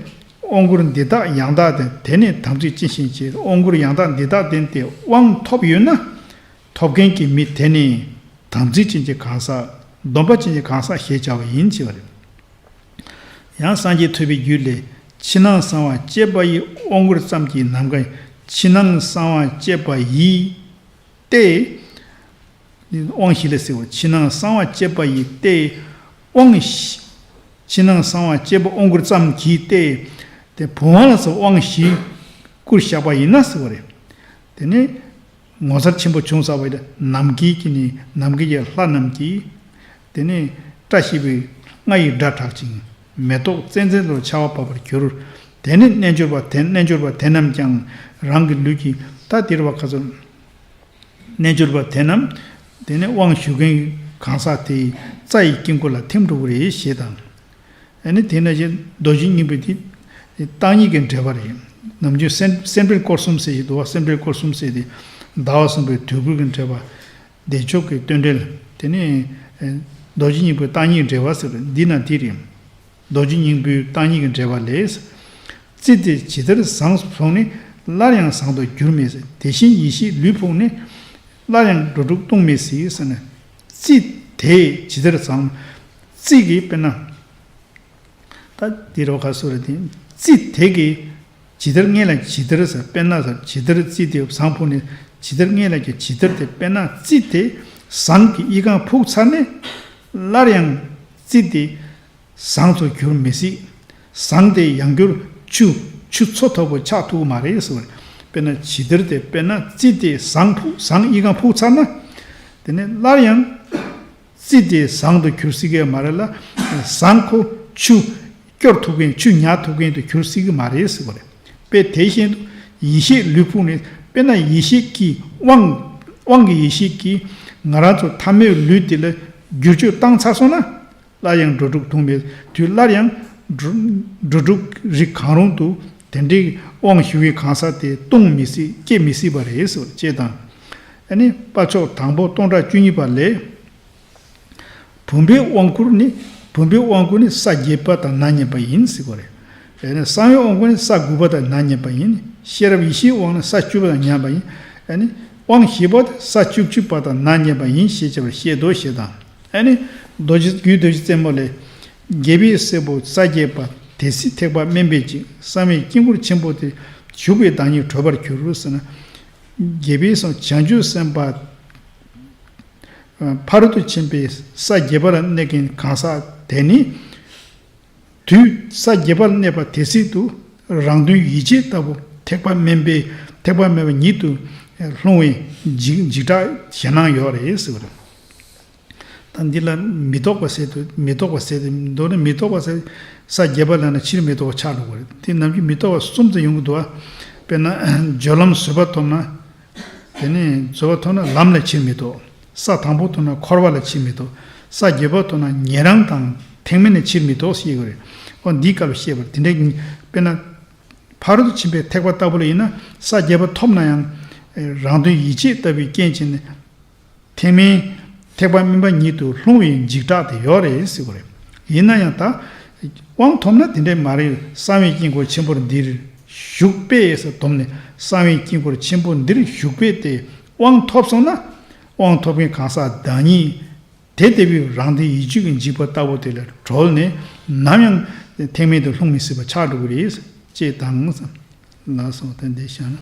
དབང་བསྐུར་འདི་དག་ཡང་དག་ལྡན། དེ་ནི་དམ་ཚིག་ཅན་ཞིག་བྱེད། དབང་བསྐུར་ཡང་དག་འདི་དག་ལྡན་ཏེ་དབང་ཐོབ་ཡོད་ན། ཐོབ་མཁན་གྱི་མི་དེ་ནི་དམ་ཚིག་ཅན་གྱི་གང་ཟག་སྡོམ་པ་ཅན་གྱི་གང་ཟག་ཞེས་བྱ་བ་ཡིན་ཅེས་པ་རེད། ཡང་སངས་རྒྱས་ཐོས་པའི་རྒྱུད་ལས། ཕྱི་ནང་གསང་བ་བཅས་པ་ཡི། དབང་བསྐུར་ཙམ་གྱིས་ནམ་མཁའ་ཡི། ཕྱི་ནང་གསང་བ་བཅས་པ་ཡི། སྟེ། དབང་བཞི་ལ་ཟེར་བ། ཕྱི་ནང་གསང་བ་བཅས་པ་ཡི་སྟེ། དབང་བཞི། ཕྱི་ནང་གསང་བ་བཅས་པ་དབང་བསྐུར་ཙམ་གྱིས་ཏེ། དེ་བུམ་དབང་ལ་སོགས་དབང་བཞི་བསྐུར་བཞག་པ་ཡིན་ན་ཟེར་བ་རེད། དེ་ནས་ངོ་མཚར་ཆེན་པོ་བྱུང་ཚར་བ་ཡིན་ན། ནམ་མཁའི་གི་ནི་ནམ་མཁའི་གི་ལྷ་རྣམས་ཀྱིས། དེ་ནས་བཀྲ་ཤིས་པའི་རྔ་ཡི་སྒྲ་གྲག་ཅིང་། མེ་ཏོག་ཙན་དན་དུ་ཆར་པ་བབས་པར་གྱུར། དེ་ནས་རྣལ་འབྱོར་པ་དེ་རྣལ་འབྱོར་པ་དེ་རྣམས་ཀྱང་རང་གི་ལུས་ཀྱི། ད་དེ་རེད་བ། ཁ་ཚོ། རྣལ་འབྱོར་པ་དེ་རྣམས་དེ་ནས་དབང་ཞུ་མཁན་གྱི་གང་ཟག་དེའི་རྩ་ཡི་དཀྱིལ་འཁོར་ལ་ཐིམ་འགྲོ་གི་རེད་ཞེས་དང་། ཨ་ནི་དེ་ནང་བཞིན་རྡོ་རྗེ་སྙིང་པོ་དེ་བརྟག་གཉིས་ཀྱི་འགྲེལ་པ་རེད། ནམ་རྒྱུན་སེམས་སེམས་འགྲེལ་སྐོར་གསུམ་ཟེར་ཞིག་འདུག་བ། སེམས་འགྲེལ་སྐོར་གསུམ་ཟེར་དེ། ཟླ་བ་གསུམ་པའི་དུས་འཁོར་གྱི་འགྲེལ་པ། བདེ་མཆོག་གི་རྟེན་འབྲེལ། དེ་ནས་རྡོ་རྗེ་སྙིང་པོའི་བརྟག་གཉིས་ཀྱི་འགྲེལ་པ་ཟེར་བ་འདི་ན་དེ་རེད། རྡོ་རྗེ་སྙིང་པོའི་བརྟག་གཉིས་ཀྱི་འགྲེལ་པ་ལས། རྩི་དེ་ཇི་ལྟར་བཟང་སོང་ནས་སླར་ཡང་བཟང་དུ་འགྱུར་མི་སྲིད། དེ་བཞིན་ཡེ་ཤེས་ལུས་ཕུང་ནས་སླར་ཡང་འགྲོ་དྲུག་ལྟུང་མི་སྲིད་ཟེར་ནས། རྩི་དེ་ཇི་ལྟར་བཟང་། རྩི་གི་དཔེར་ན། ད་འདི་རོ་ཁ་སོ་རེ་དེ། རྩི་དེ་གི་ཇི་ལྟར་སྔོན་ལ་ཇི་ལྟར་ཟེར། དཔེར་ན་ཟེར། ཇི་ལྟར་རྩི་དེ་བཟང་ཕུང་ནས་ཇི་ལྟར་སྔོན་ལ་གི་ཇི་ལྟར་དེ། དཔེར་ན་རྩི་དེ་བཟང་གི་ཡི་ག་ཕུག་ཚར་ནས་སླར་ཡང་རྩི་དེ་བཟང་དུ་འགྱུར་མི་སྲིད། བཟང་དེ་ཡང་བསྐྱར་ཆུ་ཆུ་ཚོད་མཐོ་པོ་ཆགས་ཐུབ་ཀྱི་མ་རེད་ཟེར་བ་རེད། དཔེར་ན་ཇི་ལྟར་དེ། དཔེར་ན་རྩི་དེ་བཟང་ཕུག་བཟང་ཡི་ག་ཕུག་ཚར་ན། དེ་ནས་སླར་ཡང་རྩི་དེ་བཟང་དུ་འགྱུར་སྲིད་ཀྱི་མ་རེད་ལ། བཟང་ཁོ་ཆུ་སྐྱོར་ཐུབ་མཁན། ཆུ་ཉར་ཐུབ་མཁན་དུ་འགྱུར་སྲིད་ཀྱི་མ་རེད་ཟེར་བ་རེད། དཔེ་དེ་བཞིན་དུ་ཡེ་ཤེས་ལུས་ཕུང་ནས། དཔེར་ན་ཡེ་ཤེས་ཀྱི་དབང་། དབང་གི་ཡེ་ཤེས་ཀྱིས་ང་རང་ཚོ་ཐ་མལ་ལུས་འདི་ལ་བསྒྱུར་བཅོས་བཏང་ཚར་སོང་ན། སླར་ཡང་འགྲོ་དྲུག་ལྟུང་མེད་དུས། སླར་ཡང་འགྲོ་འགྲོ་དྲུག་རིགས་གང་རུང་དུ་དེ་འདྲའི་དབང་ཞུ་བའི་གང་ཟག་དེ་ལྟུང་མི་སྲིད། སྐྱེ་མི་སྲིད་པ་རེད་ཟེར་བ་ཅེས་དང་། ཨ་ནི་པ་ཕྱོགས་དང་པོ་སྟོང་ཕྲག་བཅུ་གཉིས་པ་ལས། བུམ་པའི་དབང་བསྐུར་ནི། བུམ་པའི་དབང་བསྐུར་ནི་ས་རྒྱས་པ་དང་ན་མཉམ་པ་ཡིན་ཟེར་བ་རེད། ཨ་ནི་གསང་བའི་དབང་བསྐུར་ནི་ས་དགུ་པ་དང་ན་མཉམ་པ་ཡིན། ཤེས་རབ་ཡེ་ཤེས་དབང་ནི་ས་བཅུ་པ་དང་མཉམ་པ་ཡིན། ཨ་ནི། དབང་བཞི་པོ་དེ་ས་བཅུ་གཅིག་པ་དང་ནང་ཉེ་བ་ཡིན་ཞེས་བྱ་བར་བཤད་དོ་ཞེས་དང་། ཨ་ནི་རྡོ་རྗེ་རྒྱུད་རྡོ་རྗེ་རྩེ་མོ་ལས། རྒྱལ་པོའི་སྲས་པོ་ས་བརྒྱད་པ། དེ་སྲིད་ཐེག་པ་དམན་པས་འཇིག་གསང་བའི་དཀྱིལ་འཁོར་ཆེན་པོ་དེར་ཞུགས་པའི་བདག་ཉིད་གྲོལ་བར་འགྱུར་ཟེར་ན། རྒྱལ་པོའི་སྲས་བྱང་ཆུབ་སེམས་དཔའ་ཕ་རོལ་ཏུ་ཕྱིན་པའི་ས་བརྒྱད་པ་ལ་གནས་མཁན་གང་ཟག་དེ་ནི། དུས་ས་བརྒྱད་པར་གནས་པ་དེ་སྲིད་དུ་རང་དོན་ཡིད་བྱེད་ལྟ་བུ་ཐེག་པ་དམན་པའི་ཐེག་པ་དམན་པ་ཉིད་དུ་ལྷུང་བའི་འཇིགས་འཇིགས་སྐྲག་ཞེད་སྣང་ཡོད་རེད་ཟེར་བ་རེད། ད་འདི་ལ་མི་རྟོག་པ་ཟེར་དུས་མི་རྟོག་པ་ཟེར་དུས་མདོར་ན་མི་རྟོག་པ་ཟེར་ས་བརྒྱད་པ་ལ་ན་ཕྱིར་མི་རྟོག་པ་ཆགས་འགྲོ་གི་རེད། དེ་ནམ་རྒྱུན་མི་རྟོག་པ་གསུམ་ཙམ་ཡོང་གི་འདུག་ཨ། དཔེར་ན་སྦྱོར་ལམ་བཟོད་པ་ཐོབ་ན། དེ་ནས་བཟོད་པ་ཐོབ་ན་ལམ་ལ་ཕྱིར་མི་ལྡོག་ས་དང་པོ་ཐོབ་ན་འཁོར་བ་ལ་ཕྱིར་མི་ལྡོག་ས་བརྒྱད་པ་ཐོབ་ན་ཉན་རང་དང་ཐེག་དམན་ལ་ཕྱིར་མི་ལྡོག་ཞེས་དགོས་རེད། འོ་འདིའི་སྐབས་ལ་བཤད་པར་དེ་འདྲའི་དཔེར་ན། ཕ་རོལ་ཏུ་ཕྱིན་པའི་ཐེག་པ་ལྟ་བུ་ལ་ཡིན་ན་ས་བརྒྱད་པ་ཐོབ་ན་ཡང་། རང་དོན་ཡིད་བྱེད་ལྟ་བུའི་རྐྱེན་བྱས་ནས། ཐེག་དམན། ཐེག་པ་དམན་པ་ཉིད་དུ་ལྷུང་བའི་འཇིགས་སྐྲག་དེ་ཡོད་རེད་ཟེར་དགོས་རེད། ཡིན་ན་ཡང་ད། དབང་ཐོབ་ན་དེ་འདྲའི་མ་རེད། གསང་བའི་དཀྱིལ་འཁོར་ཆེན་པོ་འདིར་ཞུགས་པས་ཟེར་སྡོམ་ནས་གསང་བའི་དཀྱིལ་འཁོར་ཆེན་པོ་འདིར་ཞུགས་པས་ཏེ་དབང་ཐོབ་སོང་ན། དབང་ཐོབ་མཁན་གང་ཟག་བདག་ཉིད་དེ་ལྟ་བུའི་རང་དོན་ཡིད་བྱེད་ཀྱི་འཇིགས་པ་ལྟ་བུ་དེ་ལས་གྲོལ་ནས་ནམ་ཡང་ཐེག་དམན་དུ་ལྷུང་མི་སྲིད་པ་ཆགས་འགྲོ་གི་རེད། ཅེས་དང་། ལགས་སོ། ད་འདི་བཤད་ན།